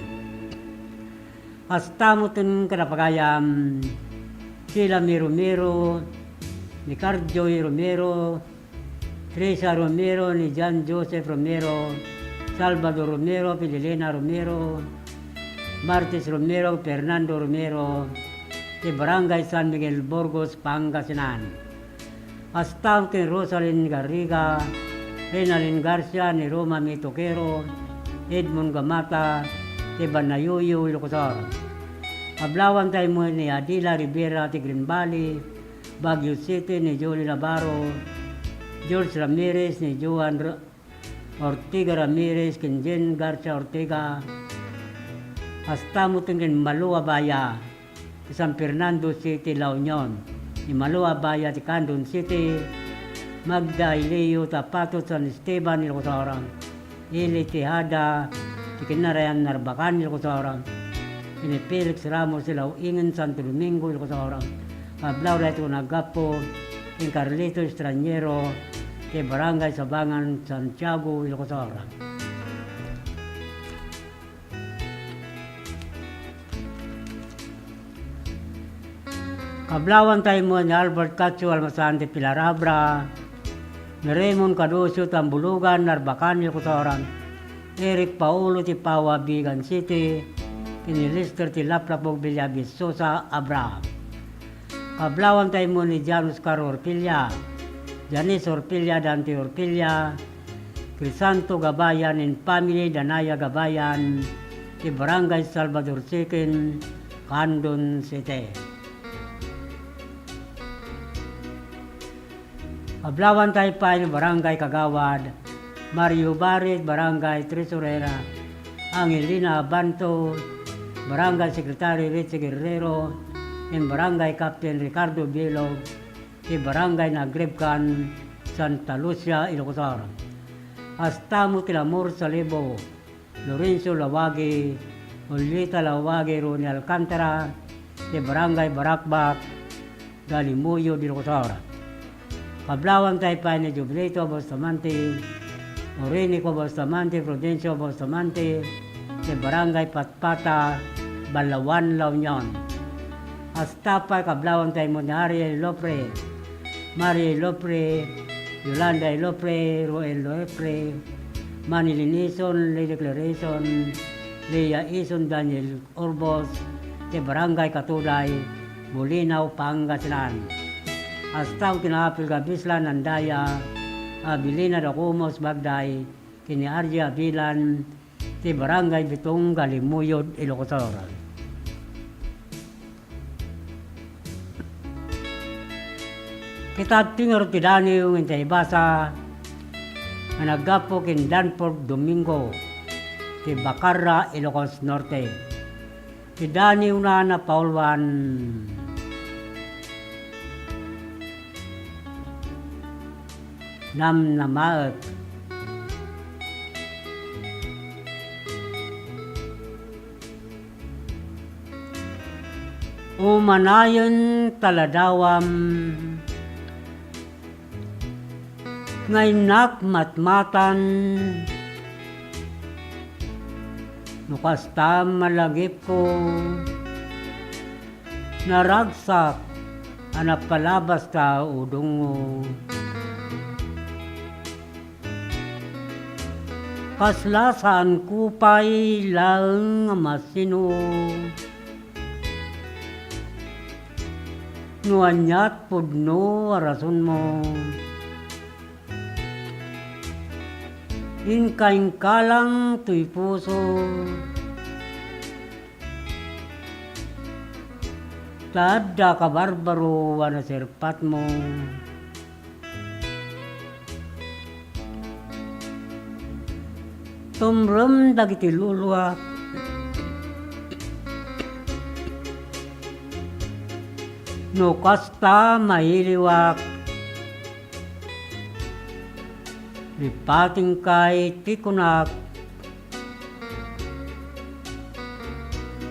Kasta met ken kadapagayam, Sheila May Romero, ni Carjoy Romero, Teresa Romero, ni John Joseph Romero, Salvador Romero, Fililena Romero, Martes Romero, Fernando Romero, ti Barangay San Miguel, Burgos, Pangasinan. Kasta ken Rosalyn Garriga, Renalyn Garcia, ni Roma Mitoquero, Edmond Gamata, ti Banayuyo, Ilocos Sur. Kablawantay met ni Adela Rivera ti Green Valley, Baguio City, ni Johnny Navarro, George Ramirez, ni Joan Ra-, Ortega Ramirez, ken Jen Garcia Ortega. Kasta met ken Malu Abaya, ti San Fernando City, La Union, ni Malu Abaya ti Candon City, Magda Aileo ti Apatot, San Esteban, Ilocos Sur, Eli Tejada ti Kinarayan, Narbacan, Ilocos Sur, ken ni Felix Ramos ti Lauingen, Santo Domingo, Ilocos Sur. Kablawda iti unaggapo ken Carlito Estraniero ti Barangay Sabangan, Santiago, Ilocos Sur. Kablawantay met ni Albert Cacho Almasan ti Pilar Abra, ni Raymond Caducio ti Ambulugan, Narbacan, Ilocos Sur, Eric Paolo ti Paua, Vigan City, ken ni Lester ti Laplapog, Villa Vistosa, Abra. Kablawantay met ni Jan Oscar Orpilla, Janice Orpilla, Dante Orpilla, Crisanto Gabayan and family, Danaya Gabayan, ti Barangay Salvador Second, Candon City. Kablawantay pay ni Barangay Kagawad Mario Barit, Barangay Tresurera Angelina Abanto, Barangay Secretary Richie Guerrero, and Barangay Captain Ricardo Bilog, ti Barangay Nagribkan, Santa Lucia, Ilocos Sur. Kasta met ti Lamor Salibo, Lorenzo Lawagi, Julieta Lawagi, Ronnie Alcantara, ti Barangay Barakbak, Galimoyo, Ilocos Sur. Kablawantay pay ni Jovelito Bustamante, Orinico Bustamante, Prudencio Bustamante, ti Barangay Patpata, Balaoan, La Union. Kasta pay kablawan tayo ni Ari Ilopre, Mari Ilopre, Yolanda Ilopre, Roel Ilopre, Manilin Ison, Lily Clare Ison, Leah Ison, Daniel Urbos, ti Barangay Katuday, Bulinaw, Pangasinan. Kasta ti naapil nga bislan, Andaya, Abilina da Cumos Bagday, ken ni Argie Abilan, ti Barangay Bitong, Galimuyod, Ilocos Sur. Kita ti ngarud ti daniw nga intay ibasa nga naggapu ken Danford Domingo, ti Bacarra, Ilocos Norte. Ti daniwna napauluan, Namnamaek. Umanayen ta ladawam nga innak matmatan, no kasta malagipko, naragsak a napalabas ta udongo. Kasla saanko pay laeng a masinuog. No aniat pudno a rasonmo, inka, inka lang toy puso. Ta adda kabarbaro a naserpatmo. Tumrem dagiti luluak. No kasta, mailiwak. Ripatingkay ti kunak.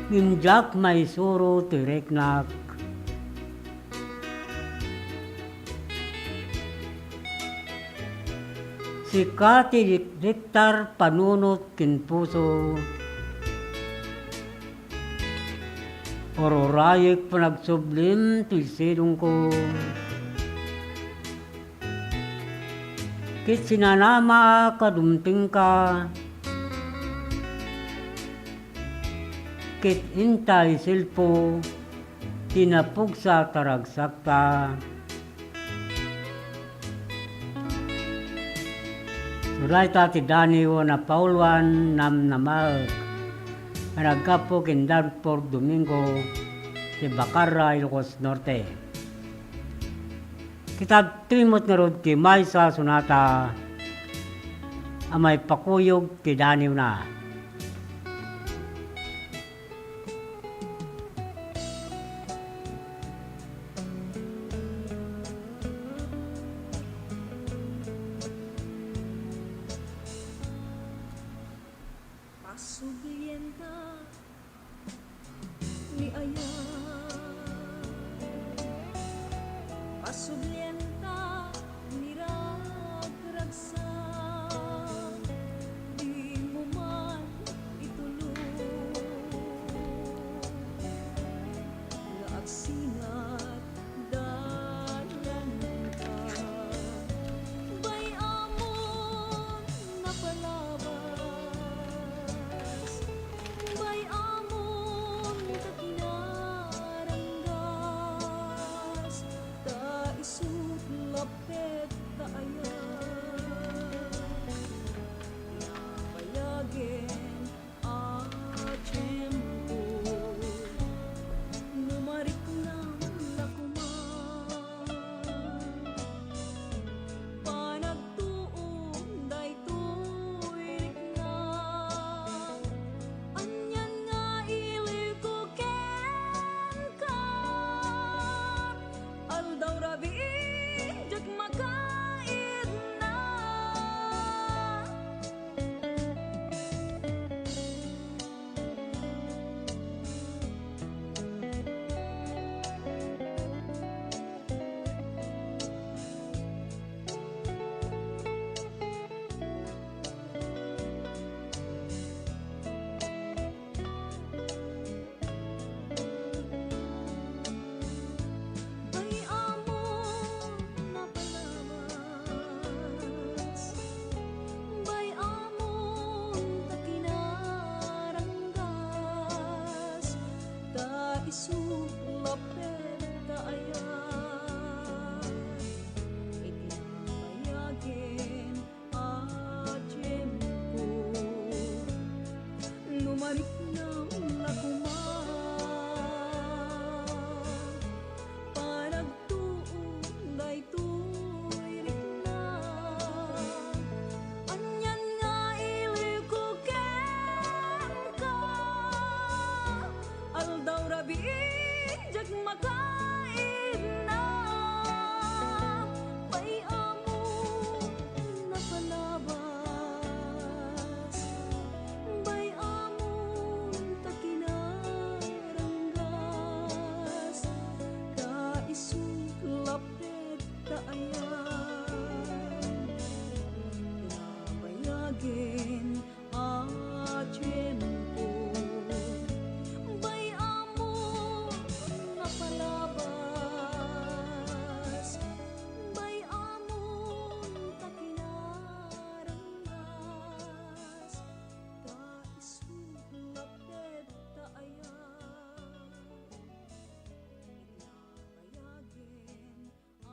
Ngem diak maisuro ti riknak. Sika ti riktar panunot ken puso. Ururayek panagsublim ti sidongko. Ket sinanamaak a dumtengka, ket inta isilpo ti napugsa ta ragsakta. Dayta ti daniw a napauluan, Namnamaek, a naggapu ken Danford Domingo, ti Bacarra, Ilocos Norte. Kita ti met ngarud ti maysa a sonata a maipakuyog ti daniwna. Pasublienta ni ayat. Pasublienta ni ragragsak. Dimo man itulong nga agsinat dalanka. Bay-amon napalabas, bay-amon ta kinapudno. Ken a tiempo, bay-amon a palabas, bay-amon ta kinaranggas, ta isu nga ped ta ayat, iti nabayagen a tiempo.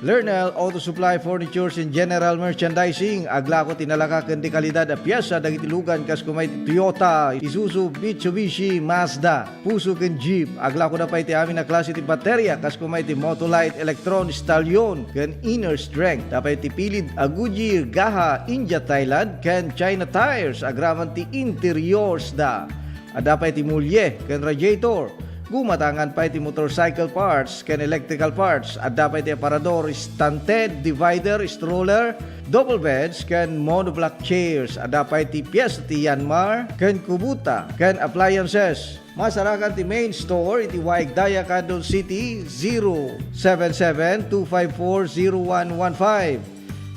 Lernel Auto Supply Furnitures and General Merchandising, aglako ti nalaka ken ti kalidad a piesa dagiti lugan kas kuma iti Toyota, Isuzu, Mitsubishi, Mazda. Fuso ken Jeep. Aglako da pay ti amin a klase ti bateria, kas kuma iti Motolite, Electron, Stallion, ken Inner Strength. Da pay ti pilid a Goodyear, Gaha, India, Thailand, ken China tires, agraman ti interiors da. Adda pay ti mulye ken radiator. Gumatangan pay ti motorcycle parts ken electrical parts. Adda pay ti aparador, stunted, divider, stroller, double beds, ken monoblock chairs. Adda pay ti piesta ti Yanmar, ken Kubota, ken appliances. Masarakan ti main store iti Waig Daya, Candon City, zero seven seven two five four zero one one five.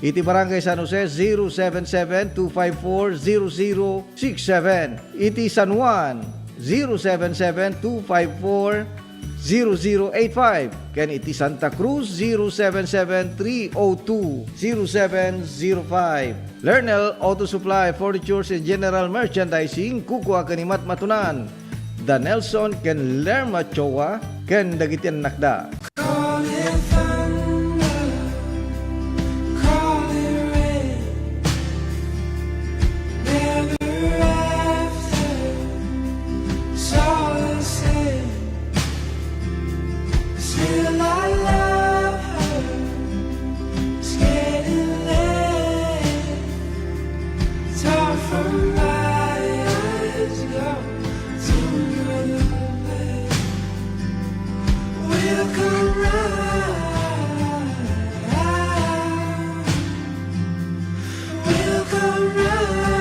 Iti Barangay San Jose, zero seven seven two five four zero zero six seven. Iti San Juan, zero seven seven two five four zero zero eight five. Ken iti Santa Cruz, zero seven seven three oh two zero seven zero five. Lernel Auto Supply, Furnitures and General Merchandising, kukua ken ni Matmatunan, da Nelson ken Lerma Choa, ken dagiti annakda. Call it thunder, call it rain, never after, it's all the same. Still I love her. It's getting late. It's hard for my eyes go to another place. We'll come round. We'll come round.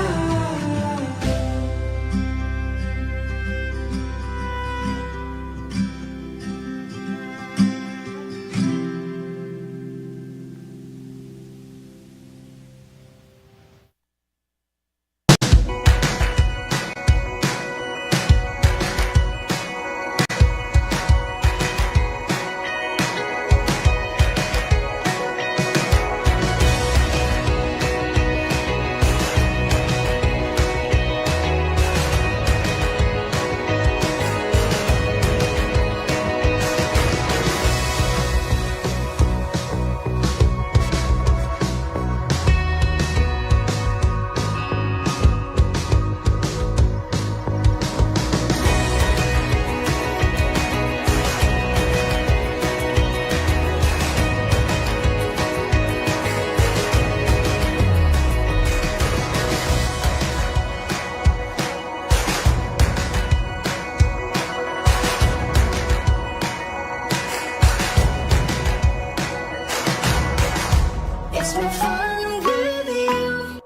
It's more fun with you.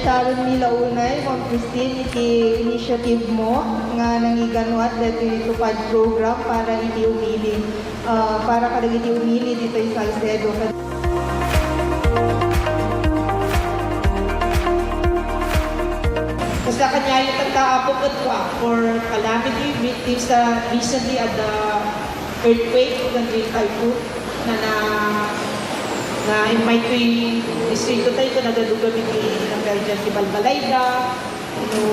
Sharon Mila Unay, Ma'am Christine, iti initiative mo nga nangiganuat daytoy Tupad program para iti umili, ah, para kadagiti umili ditoy Salcedo. Kasta kaniayo tatta, Apo, ket for calamity victims, ah, recently at the earthquake, ken di typhoon, na, na, na immay toy distrito tayo, ken nagadugam iti emergency Balbalayda, no,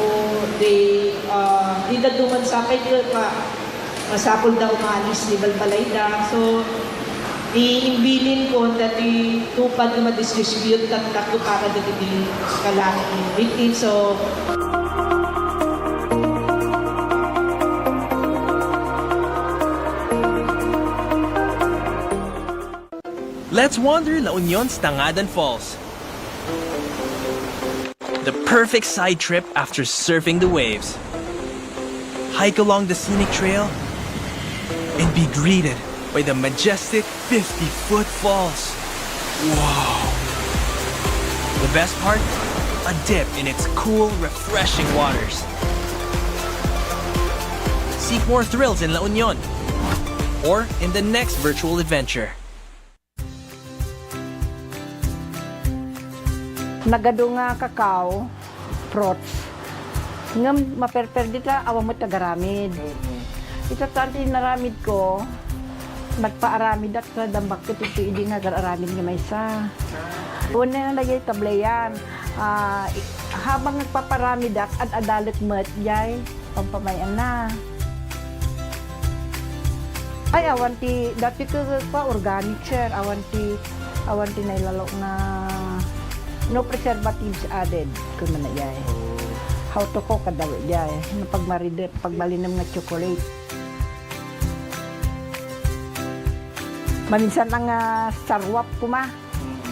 di, ah, di dadduma sapay ket pa, masapul da umalis ti Balbalayda. So, ti imbilin ko, dati Tupad nga madistribute, ket tapno para dagiti kalaki. Victims of Let's wander La Union's Tangadan Falls. The perfect side trip after surfing the waves. Hike along the scenic trail and be greeted by the majestic fifty-foot falls. Wow! The best part? A dip in its cool, refreshing waters. Seek more thrills in La Union or in the next virtual adventure. Nagadu nga kakao, fruits. Ngem maperper dita, awan met agaramid. Mhm. Ita tan ti inaramid ko, nagpaaramidak ta dambak ket iti idi nga agar-aramid nga maysa. Wenno nga dagiti tableyan, ah, i-, habang nagpaparamidak, ad-adalek met jay pampamayan-na. Ay, awan ti, dati ket, ket pa organic, sir. Awan ti, awan ti nailalo nga no preservatives added, kunana jay. Oh. How to cook, kada jay. No pagmaride, pagbalinem nga chocolate. Maminsan nga sarwap koma. Mm.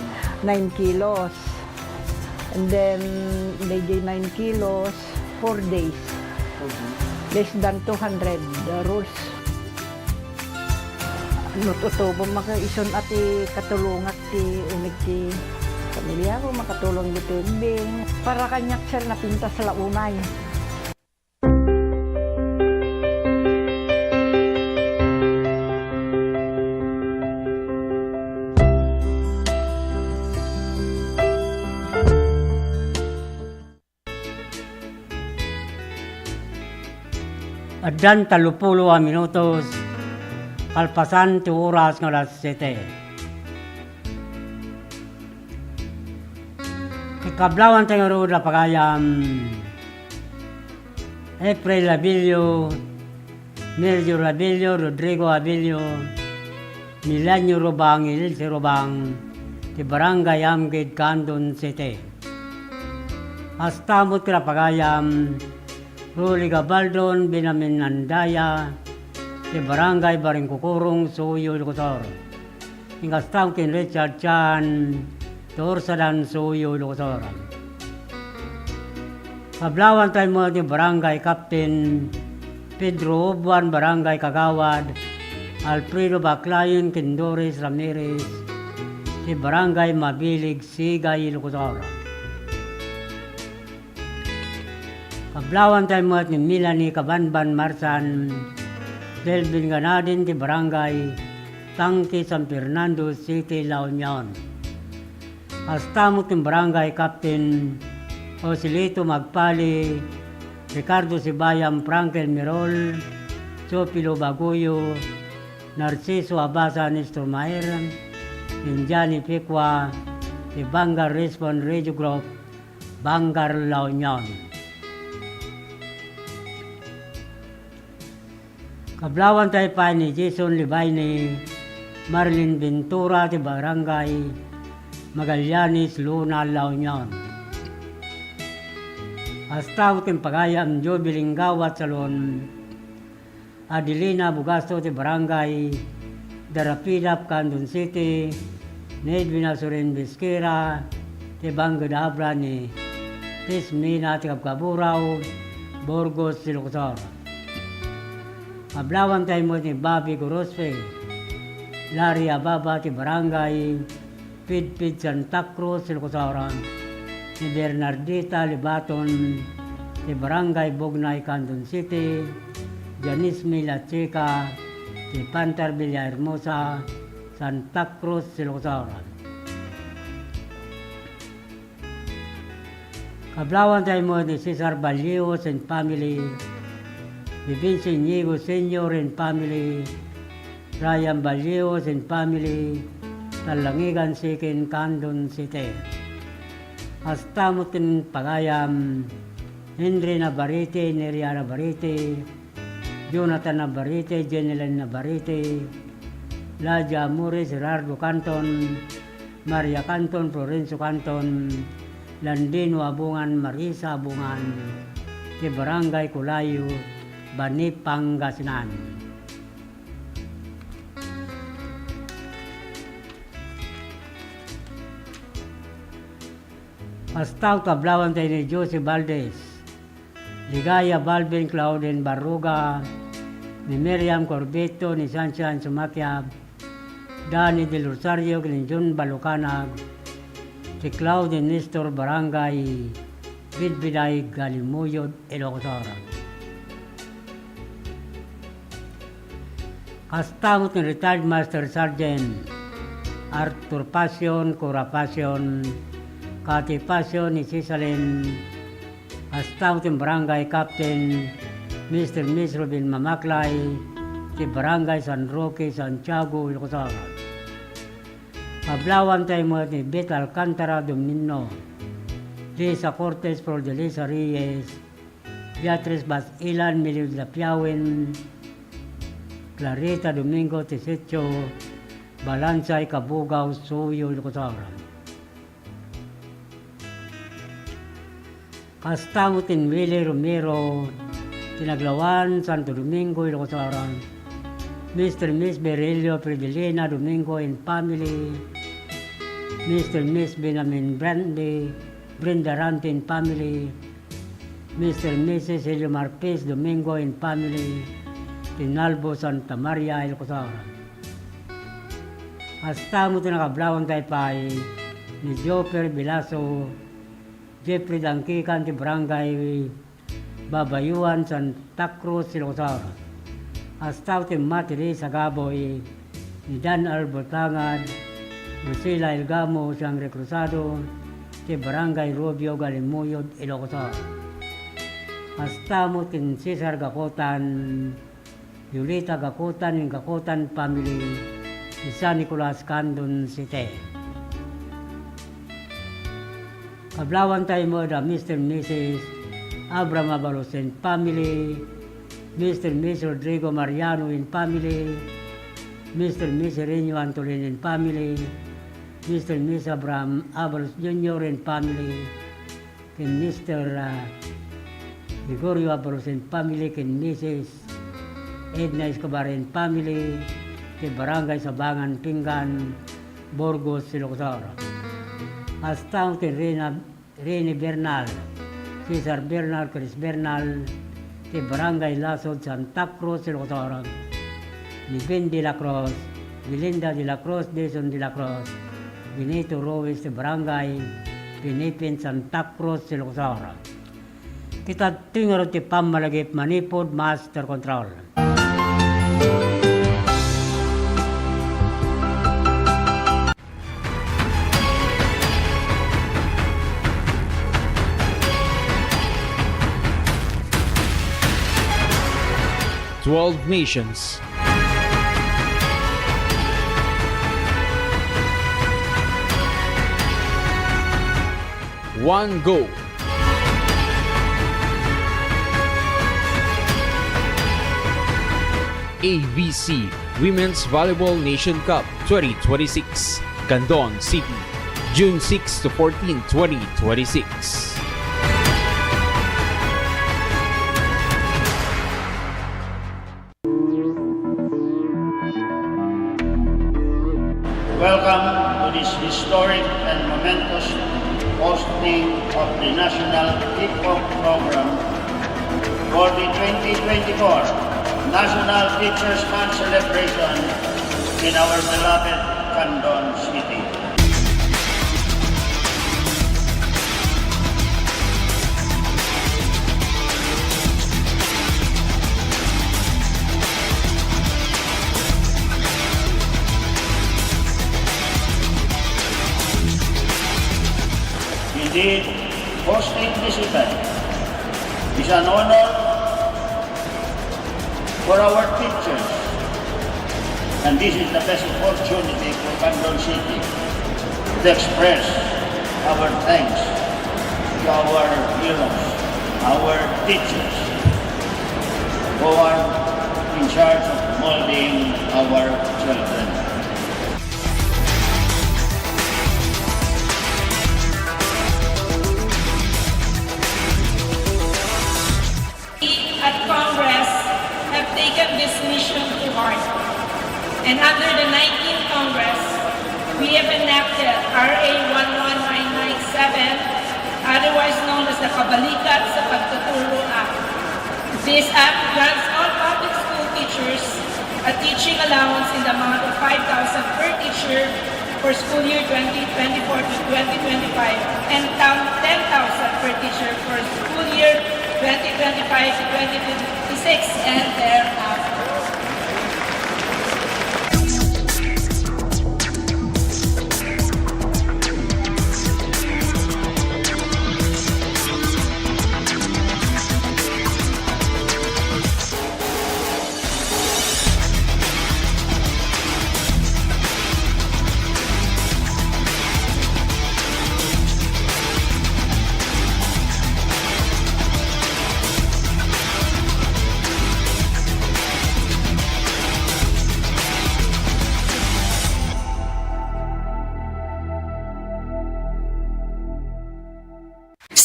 Nine kilos. And then, daydiay nine kilos, four days. Mhm. Less than two hundred, uh, rolls. Nututubom maka isun a ti katulongak ti uneg ti pamiliako, makatulong ditoy ubbing. Para kaniak, sir, napintas la unay. Addan tallopulo a minutos kalpasan ti oras nga alas siete. Kakablawanta ngarud a pagayam, April Abilio, Melchor Abilio, Rodrigo Abilio, Milenio Rubang, Ilse Rubang, ti Barangay Amgid, Candon City. Kasta met ken a pagayam, Rolly Gabaldon, Benjamin Andaya, ti Barangay Baringkukurong, Suyo, Ilocos Sur. Ingastam ken Richard Chan, ti Ursadan, Suyo, Ilocos Sur. Kablawanta met ni Barangay Captain Pedro Ubuan, Barangay Kagawad Alfredo Baclayon ken Doris Ramirez, ti Barangay Mabilig, Sigay, Ilocos Sur. Kablawanta met ni Melanie Kabanban Marsan, Delvin Ganadin ti Barangay Tangke, San Fernando City, La Union. Kasta met ken Barangay Captain Joselito Magpali, Ricardo Sibayam, Frankel Mirol, Teofilo Baguyo, Narciso Abasa, Nestor Maer, Indiani Picua, ti Bangar Response Radio Group, Bangar, La Union. Kablawanta pay ni Jason Libaini, Marlene Ventura ti Barangay Magallanes Luna, La Union. Kasta met ken pagayam Jubilee Gawad Salon, Adelina Bugasto ti Barangay Darapidap, Candon City, ni Edwin Azurin Bisquera ti Bangked Abra ni Tismina ti Kabkaburao, Burgos, Ilocos Sur. Kablawanta met ni Bobby Gorospe, Larry Ababa ti Barangay Pidpid, Santa Cruz, Ilocos Sur, ni Bernardita Libaton ti Barangay Bugnay, Candon City, Janice May Lachica ti Pantar Villahermosa, Santa Cruz, Ilocos Sur. Kablawanta met ni Cesar Ballios and family, ni Vince Inigo Senior and family, Ryan Ballios and family, Talangigan Second, Candon City. Kasta met ken pagayam, Henry Navarrete, Neria Navarrete, Jonathan Navarrete, Jeneline Navarrete, Ladia Amores, Gerardo Canton, Maria Canton, Florencio Canton, Landino Abungan, Marisa Abungan, ti Barangay Culayo, Bani, Pangasinan. Kasta met kablawanta ni Josie Valdez, Ligaya Balvin Clauden Barruga, ni Miriam Corbito, ni Sunshine Sumakiab, Danny Del Rosario, ken ni John Balucanag, ti Clauden Nestor, Barangay Bidbiday, Galimuyod, Ilocos Sur. Kasta met ni retired Master Sergeant Arthur Pasion, Cora Pasion, Cathy Pasion, ni Cisalin, kasta met ni Barangay Captain Mister Miss Robin Mamaklay, ti Barangay San Roque, Santiago, Ilocos Sur. Kablawanta met ni Bet Alcantara Domino, Lisa Cortez, Flor de Lisa Reyes, Beatriz Basilan, Meliodas Lapiawen, Clarita Domingo, Tesitio, Balansay, Cabugao, Suyo, Ilocos Sur. Kasta met ni Willie Romero, ti naglawan, Santo Domingo, Ilocos Sur. Mister Miss Berelio Fridolina Domingo and family. Mister Miss Benjamin Brandy, Brenda Rante and family. Mister Missus Helio Marpes Domingo and family, ti Nalbo, Santa Maria, Ilocos Sur. Kasta met ti nakablawanta pay ni Joper Bilaso, Jeffrey Dangkikan ti Barangay Babayuan, Santa Cruz, Ilocos Sur. Kasta met ni Mati Reyes Agaboy, ni Dan Albutangad, Lucila Ilgamo, Sangre Cruzado, ti Barangay Rubio, Galimuyod, Ilocos Sur. Kasta met ni Cesar Gakutan, Yolita Gakutan and Gakutan family, ti San Nicolas, Candon City. Kablawanta met da Mister and Missus Abraham Abalos and family, Mister and Missus Rodrigo Mariano and family, Mister and Missus Reno Antolin and family, Mister and Missus Abraham Abalos Junior and family, ken Mister, ah, Gregorio Abalos and family, ken Missus Edna Escobar and family, ti Barangay Sabangan, Pinggan, Burgos, Ilocos Sur. Kasta met ni Rena, Rene Bernal, Cesar Bernal, Chris Bernal, ti Barangay Lasod, Santa Cruz, Ilocos Sur, ni Ben de la Cruz, Belinda de la Cruz, Jason de la Cruz, Benito Ruiz, ti Barangay Pinipen, Santa Cruz, Ilocos Sur. Ket adtoy ngarud ti pammalagip manipud Master Control. Twelve nations. One goal. A V C Women's Volleyball Nation Cup twenty twenty-six, Candon City, June six to fourteen, twenty twenty-six. Welcome to this historic and momentous hosting of the National Kickoff Program for the twenty twenty-four National Teachers' Month celebration in our beloved Candon City. Indeed, hosting this event is an honor for our teachers. And this is the best opportunity for Candon City to express our thanks to our heroes, our teachers, who are in charge of molding our children. We at Congress have taken this mission to heart, and under the nineteenth Congress, we have enacted R A one one nine nine seven, otherwise known as the Kabalikat sa Pagtuturo Act. This act grants all public school teachers a teaching allowance in the amount of five thousand per teacher for school year twenty twenty-four to twenty twenty-five and ten thousand per teacher for school year twenty twenty-five to twenty twenty-six and thereafter.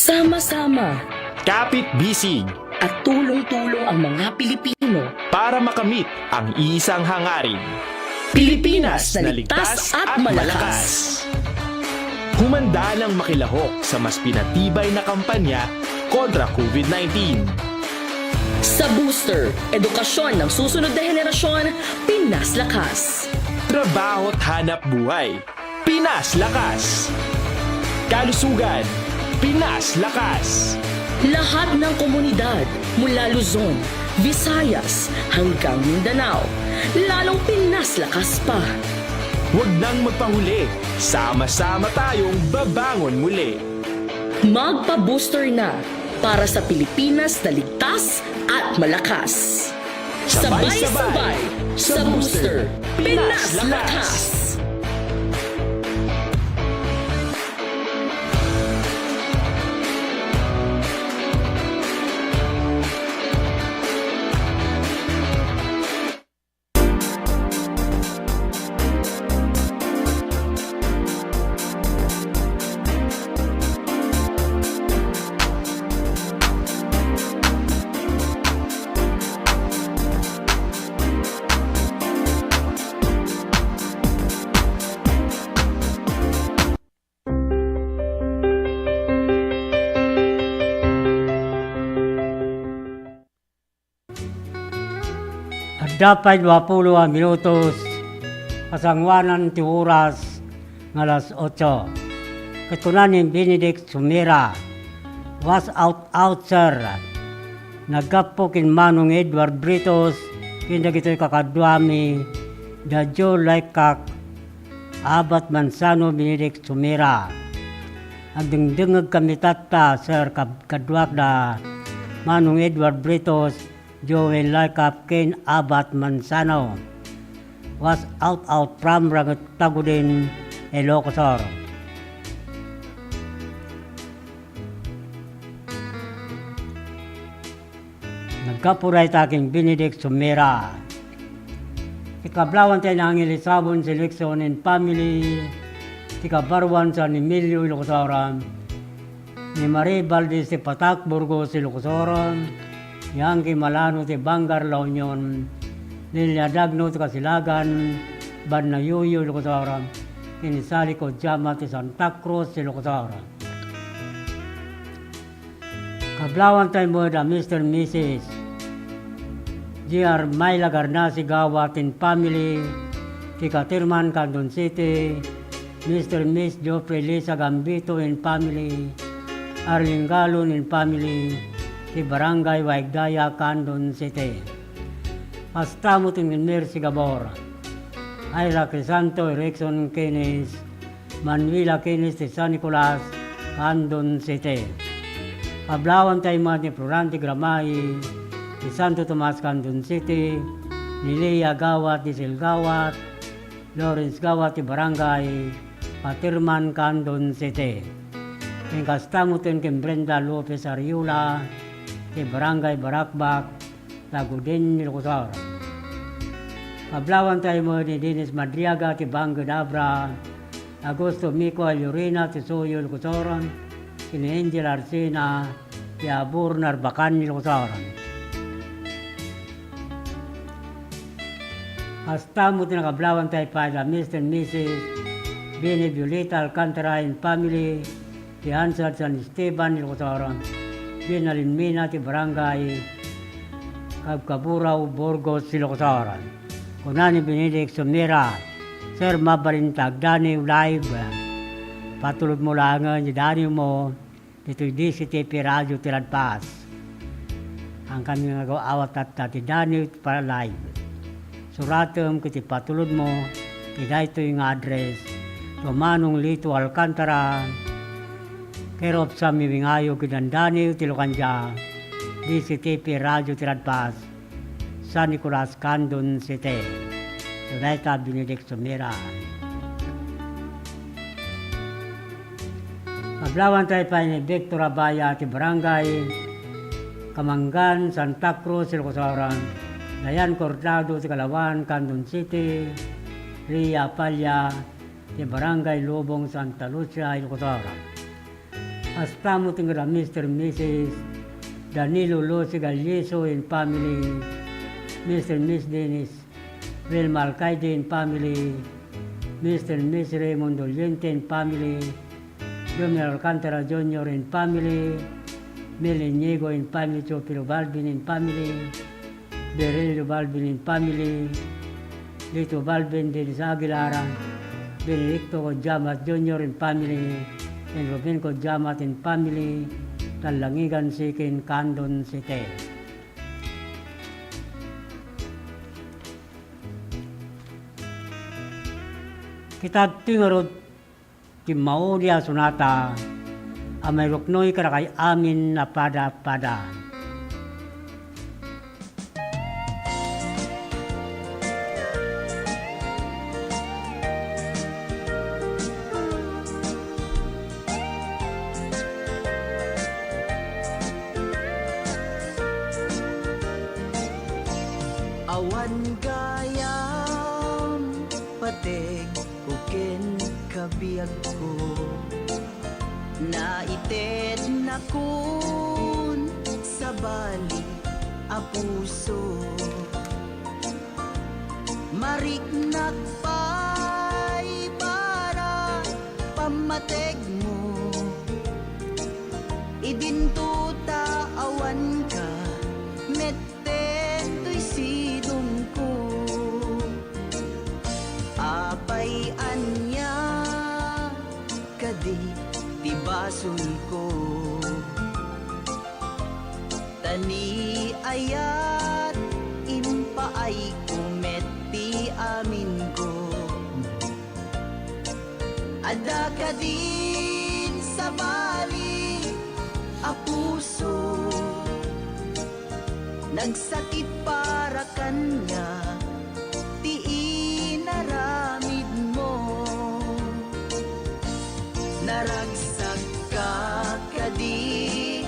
Sama-sama. Kapit-bisig. At tulong-tulong ang mga Pilipino. Para makamit ang isang hangarin. Pilipinas na ligtas at malakas. Humanda nang makilahok sa mas pinatibay na kampanya kontra COVID nineteen. Sa Booster, edukasyon ng susunod na henerasyon, Pinas Lakas. Trabaho at hanap buhay. Pinas Lakas. Kalusugan, Pinas Lakas. Lahat ng komunidad, mula Luzon, Visayas, hanggang Mindanao, lalong Pinas Lakas pa. Huwag nang magpahuli, sama-sama tayong babangon muli. Magpa-booster na para sa Pilipinas na ligtas at malakas. Sabay-sabay sa Booster, Pinas Lakas! Adda pay duapulo a minutos, kasangoanan ti oras nga alas otso. Ket kuna ni Benedict Sumira, "Was out, out, sir." Naggapu ken Manong Edward Britos ken dagitoy kakaduami, da Joe Laykak, Abat Manzano, Benedict Sumira. Agdengdengngegkami tatta, sir, kab-, kaduak da Manong Edward Britos, Joel Laykak, ken Abat Manzano. Was out, out from Ranget Tagudin, Ilocos Sur. Naggapu dayta ken Benedict Sumira. Ti kablawanta ni Angel Isabon Seleccion and family, ti kabaruan San Emilio, Ilocos Sur, ni Marie Valdez ti Patak, Burgos, Ilocos Sur, ni Angki Malano ti Bangar, La Union, Lilia Dagno ti Kasilagan, Banna Yuyu, Ilocos Sur, ken ni Sally Kojama ti Santa Cruz, Ilocos Sur. Kablawanta met a Mister Missus J R Myla Garnasi Gawat and family, ti Caterman, Candon City, Mister Miss Geoffrey Lisa Gambito and family, Arlene Galon and family, ti Barangay Waigdaya, Candon City. Kasta met ni Mercy Gabor, Ira Crisanto, Erickson Kenneth, Manuela Kenneth ti San Nicolas, Candon City. Kablawanta met ni Florante Gramay ti Santo Tomas, Candon City, ni Lea Gawat ti Silgawat, Lawrence Gawat ti Barangay Caterman, Candon City. Ken kasta met ken Brenda Lopez Ariola ti Barangay Barakbak, Tagudin, Ilocos Sur. Kablawanta met ni Dennis Madriaga ti Banged Abra, Augusto Mico Ayurina ti Suyo, Ilocos Sur, ken ni Angel Arsena ti Abor, Narbacan, Ilocos Sur. Kasta met ti nakablawanta pay da Mister and Missus Bini Violeta Alcantara and family, Hansard San Esteban, Ilocos Sur. Diay nalinmina ti Barangay Kabkaburao, Burgos, Ilocos Sur. Kuna ni Benedict Sumira, "Sir, mabalin ta agdaniw live. Patulodmo laengen ti daniwmo ditoy D C T P Radio ti Ladpaas. Hankami nga agaw-awat tatta ti daniw para live. Suratem ket ipatulodmo iti daytoy nga address: Tumanong Lito Alcantara, care of San Miguel Ngayo, Kidandaniw ti Lucandia, D C T P Radio ti Ladpaas, San Nicolas, Candon City." Dayta Benedict Sumira. Pablawan tayo pay ni Victor Abaya ti Barangay Kamangan, Santa Cruz, Ilocos Sur. Dayan Cortado ti Kalawan, Candon City. Ria Apalla ti Barangay Lubong, Santa Lucia, Ilocos Sur. Kasta met nga da Mister Missus Danilo Lucy Galliso and family, Mister Miss Dennis Wilma Alcaide and family, Mister and Miss Raymond Doliente and family, Junior Alcantara Junior and family, Mel Inigo and family, Teofilo Balbin and family, Berelio Balbin and family, Lito Balbin, Dennis Aguilar, Benedicto Codiamat Junior and family, and Ruben Codiamat and family, Talangigan City, Candon City. Kita ti ngarud ti mauli a sonata a mairuknoy kadakay amin a pada-pada. Awan gayam pategko ken kabiagko. Naitednakon sabali a puso. Mariknak pay para pammategmo. Idinto ta awanka met Ten toy sidongko. Apay ania kadi ti basolko? Ta ni ayat impaayko met ti aminko. Adda kadin sabali a puso? Nagsakit para kaniak ti inaramidmo. Naragsakka kadi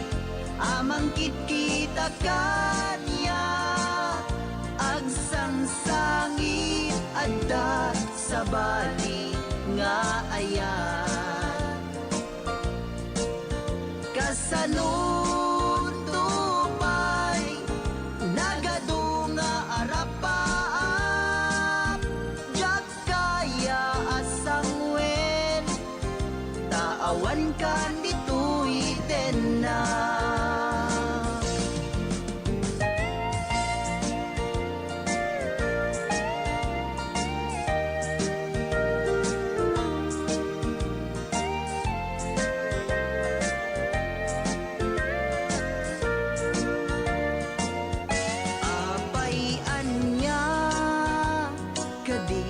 a mangkitkita kaniak? Agsangsangit, adda sabali nga ayat. Kasano to pay nagadu nga arapaap? Diak kaya a sanguen, ta awankan ditoy tenna. Apay ania kadi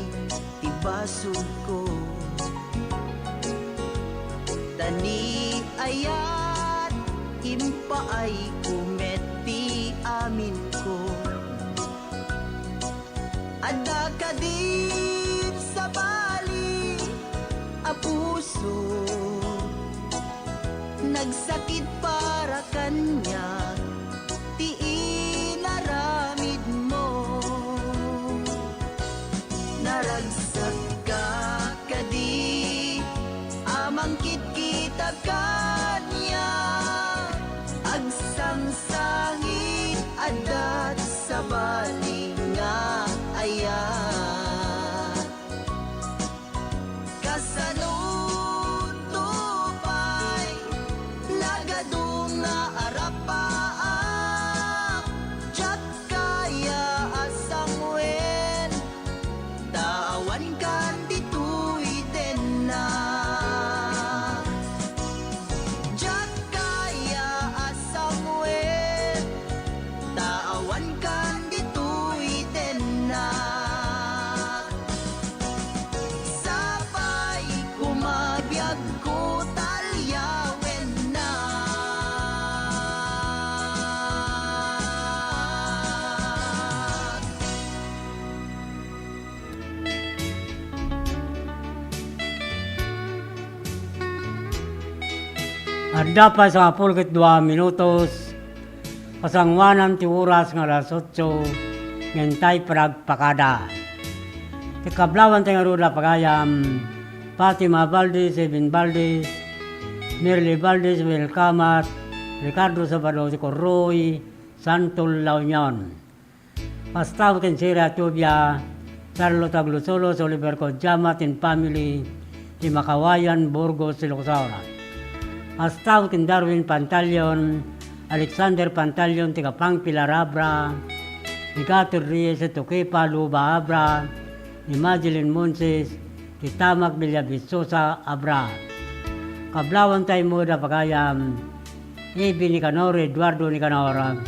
ti basolko? Ta ni ayat impaayko met ti aminko. Adda kadin sabali a puso? Nagsakit para kaniak ti inaramidmo. Naragsakka kadi a mangkitkita kaniak? Agsangsangit, adda sabali nga ayat. Kasano to pay Adda pay sangapulo ket dua minutos, pasanguanan ti oras nga alas otso, ngem tay panagpakada. Ti kablawanta ngarud a pagayam, Fatima Valdez, Eben Valdez, Merly Valdez, Wilkamat, Ricardo Sabado ti Corroy, Santo La Union. Kasta met ken Sira Tubia, Carlo Taglusolos, Oliver Codiama, tin family, ti Makawayan, Burgos, Ilocos Sur. Kasta met ken Darwin Pantalion, Alexander Pantalion, ti Kapang Pilar Abra, ni Gator Reyes, Tukipa, Luba Abra, ni Madeline Monses, ti Tamak Villavisosa Abra. Kablawanta met a pagayam, Ebi Nicanor, Eduardo Nicanor,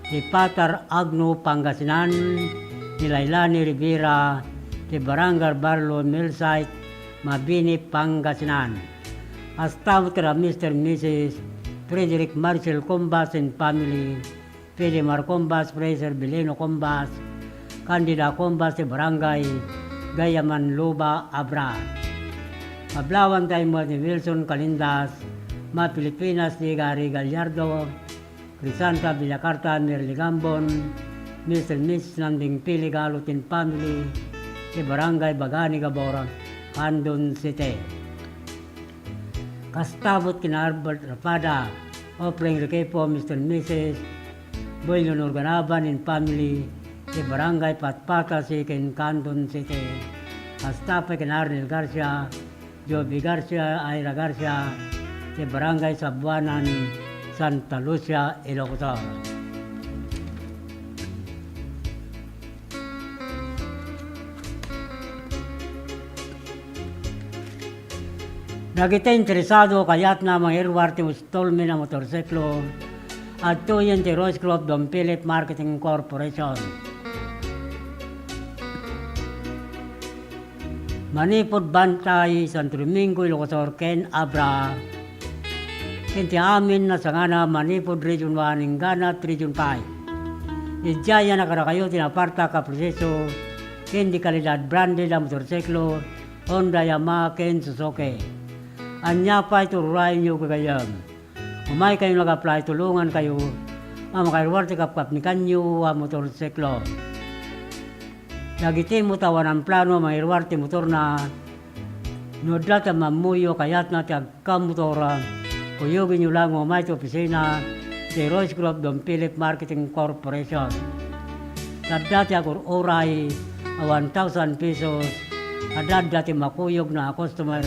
ti Patar Agno, Pangasinan, ni Lailani Rivera, ti Barangay Barlo, Millsite, Mabini, Pangasinan. Kasta met kada Mister Missus Frederick Marcel Combas and family, Filimar Combas, Fraser Bilino Combas, Candida Combas ti Barangay Gayaman Luba, Abra. Kablawanta met ni Wilson Calindas, Ma Filipinas, ni Gary Gallardo, Crisanta Villacarta, Merly Gambon, Mister Miss Nanding Pili Galutin family, ti Barangay Bagani Gabor, Candon City. Kasta met ken Albert Rapada, Ofreng Requefo, Mister Missus Boy Leonor Ganaban and family, ti Barangay Patpata, Siquem, Candon City. Kasta pay ken Arnel Garcia, Joby Garcia, Ira Garcia, ti Barangay Sabuanan, Santa Lucia, Ilocos Sur. Dagiti interesado, kayatna mangiruar ti installment a motorsiklo, adtoyen ti Rose Group Don Philip Marketing Corporation. Manipud Bantay, Santo Domingo, Ilocos Sur, ken Abra, ken ti amin a sangana manipud Region one, inggana ti Region five. Idiay a kadakayo ti napartak a proseso ken di kalidad branded a motorsiklo, Honda, Yamaha, ken Suzuki. Ania pay ti ururayenyo, gagayyem? Umaykayo nga ag-apply, tulongankayo a makairuar ti kapkapnikanyo a motorsiklo. Dagiti met a awanan plano a mangiruar ti motorna, no adda ti ammoyo a kayatna ti agkamotor, kuyogenyo laeng nga umay ti opisina ti Royce Group Don Philip Marketing Corporation. Adda ti agur-uray a one thousand pesos, adda, adda ti makuyogna a customer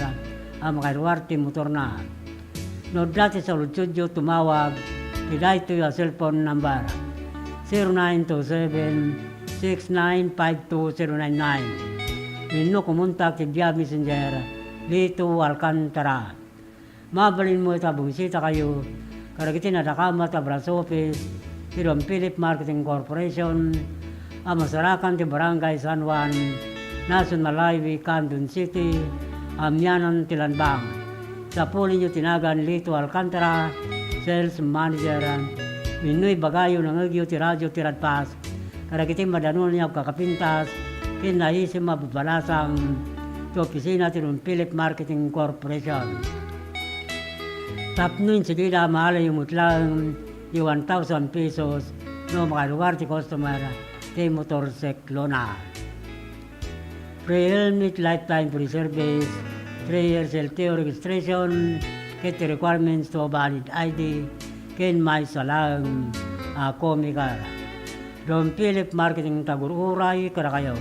a makairuar ti motorna. No adda ti saludsodyo, tumawag ti daytoy a cellphone number, zero nine two seven, six nine five two zero nine nine. Wenno kumontak ti via Messenger, Lito Alcantara. Mabalin met a bumisitakayo kadagiti nadakamat a branch office ti Don Philip Marketing Corporation a masarakan ti Barangay San Juan, National Highway, Candon City, amianan ti Lanbang. Sapulinyo ti nagan Lito Alcantara, Sales Manager, wenno ibagayo, nangngegyo ti radio ti Radfast kadagiti madanon nga agkakapintas ken naisim a babalasang ti opisina ti Don Philip Marketing Corporation. Tapno insidida, maalayo met laeng ti one thousand pesos no makairuar ti customer ti motorsiklona. Free helmet, lifetime free service, three years L T O registration, ket ti requirements to valid I D, ken maysa laeng a comic card. Don Philip Marketing ti agur-uray kadakayo.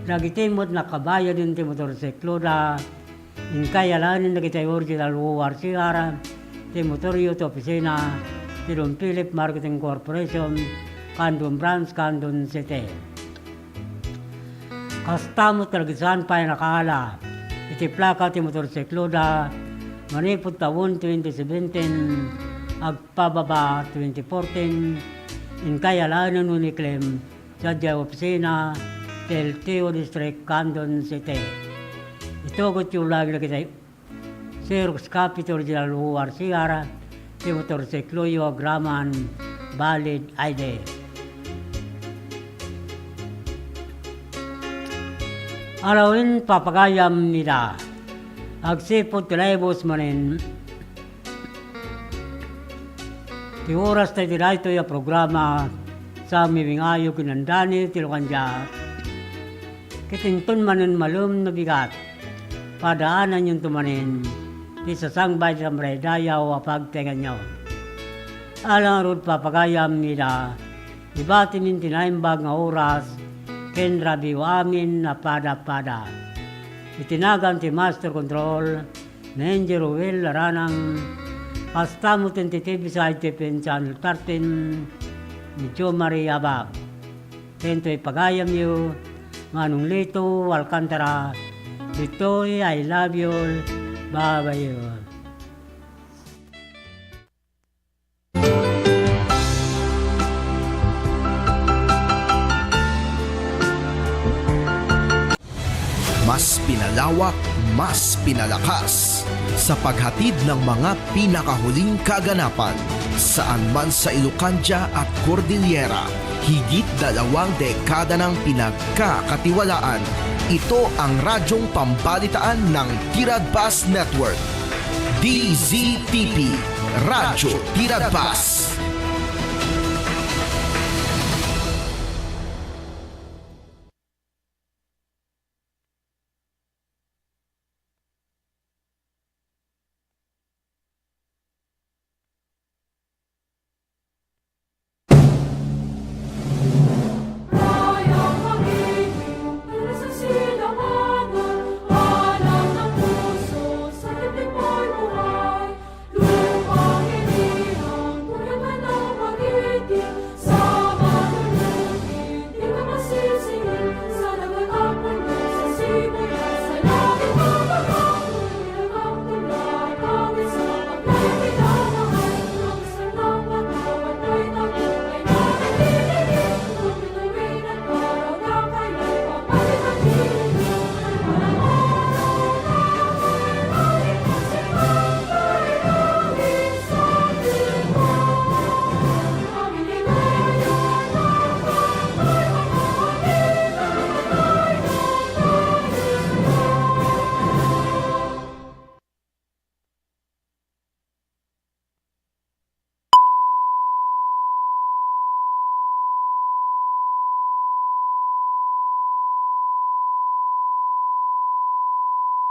Dagiti met nakabayaden ti motorsikloda, inkay alaenen dagiti original O R C R ti motoryo ti opisina ti Don Philip Marketing Corporation, Candon Branch, Candon City. Kasta met kadagiti saan pay a nakaala iti plaka ti motorsikloda manipud tawen twenty seventeen agpababa twenty fourteen, inkay alaenen wenno iklem sadiay opisina ti L T O District, Candon City. Itugotyo laeng dagiti Xerox copy ti original O R C R ti motorsikloyo agraman valid I D. Alawen, papagayam ida. Agsipud ti laybus manen, Ti oras tayo ti daytoy a programa, sa miwingayo kinandani ti lukandia. Ket inton manen malem no bigat, padaananyonto manen ti sasangbay ti samraydayaw a pagtengnganyo. Alang ngarud papagayam ida, ibatimin ti naimbag nga oras ken rabiyo amin a pada-pada. Iti nagan ti Master Control, ni Engineer Ruel Laranang, kasta met ti T V side T V N Channel thirteen, ni Jo Maria Abab. Ken toy pagayamyo, Manong Lito Alcantara, ditoy I love you all, babayo. Mas pinalawak, mas pinalakas sa paghatid ng mga pinakahuling kaganapan. Saan man sa Ilocandia at Cordillera, higit dalawang dekada nang pinagkakatiwalaan. Ito ang radyong pambalitaan ng Tiradpas Network. D Z T P, Radyo Tiradpas.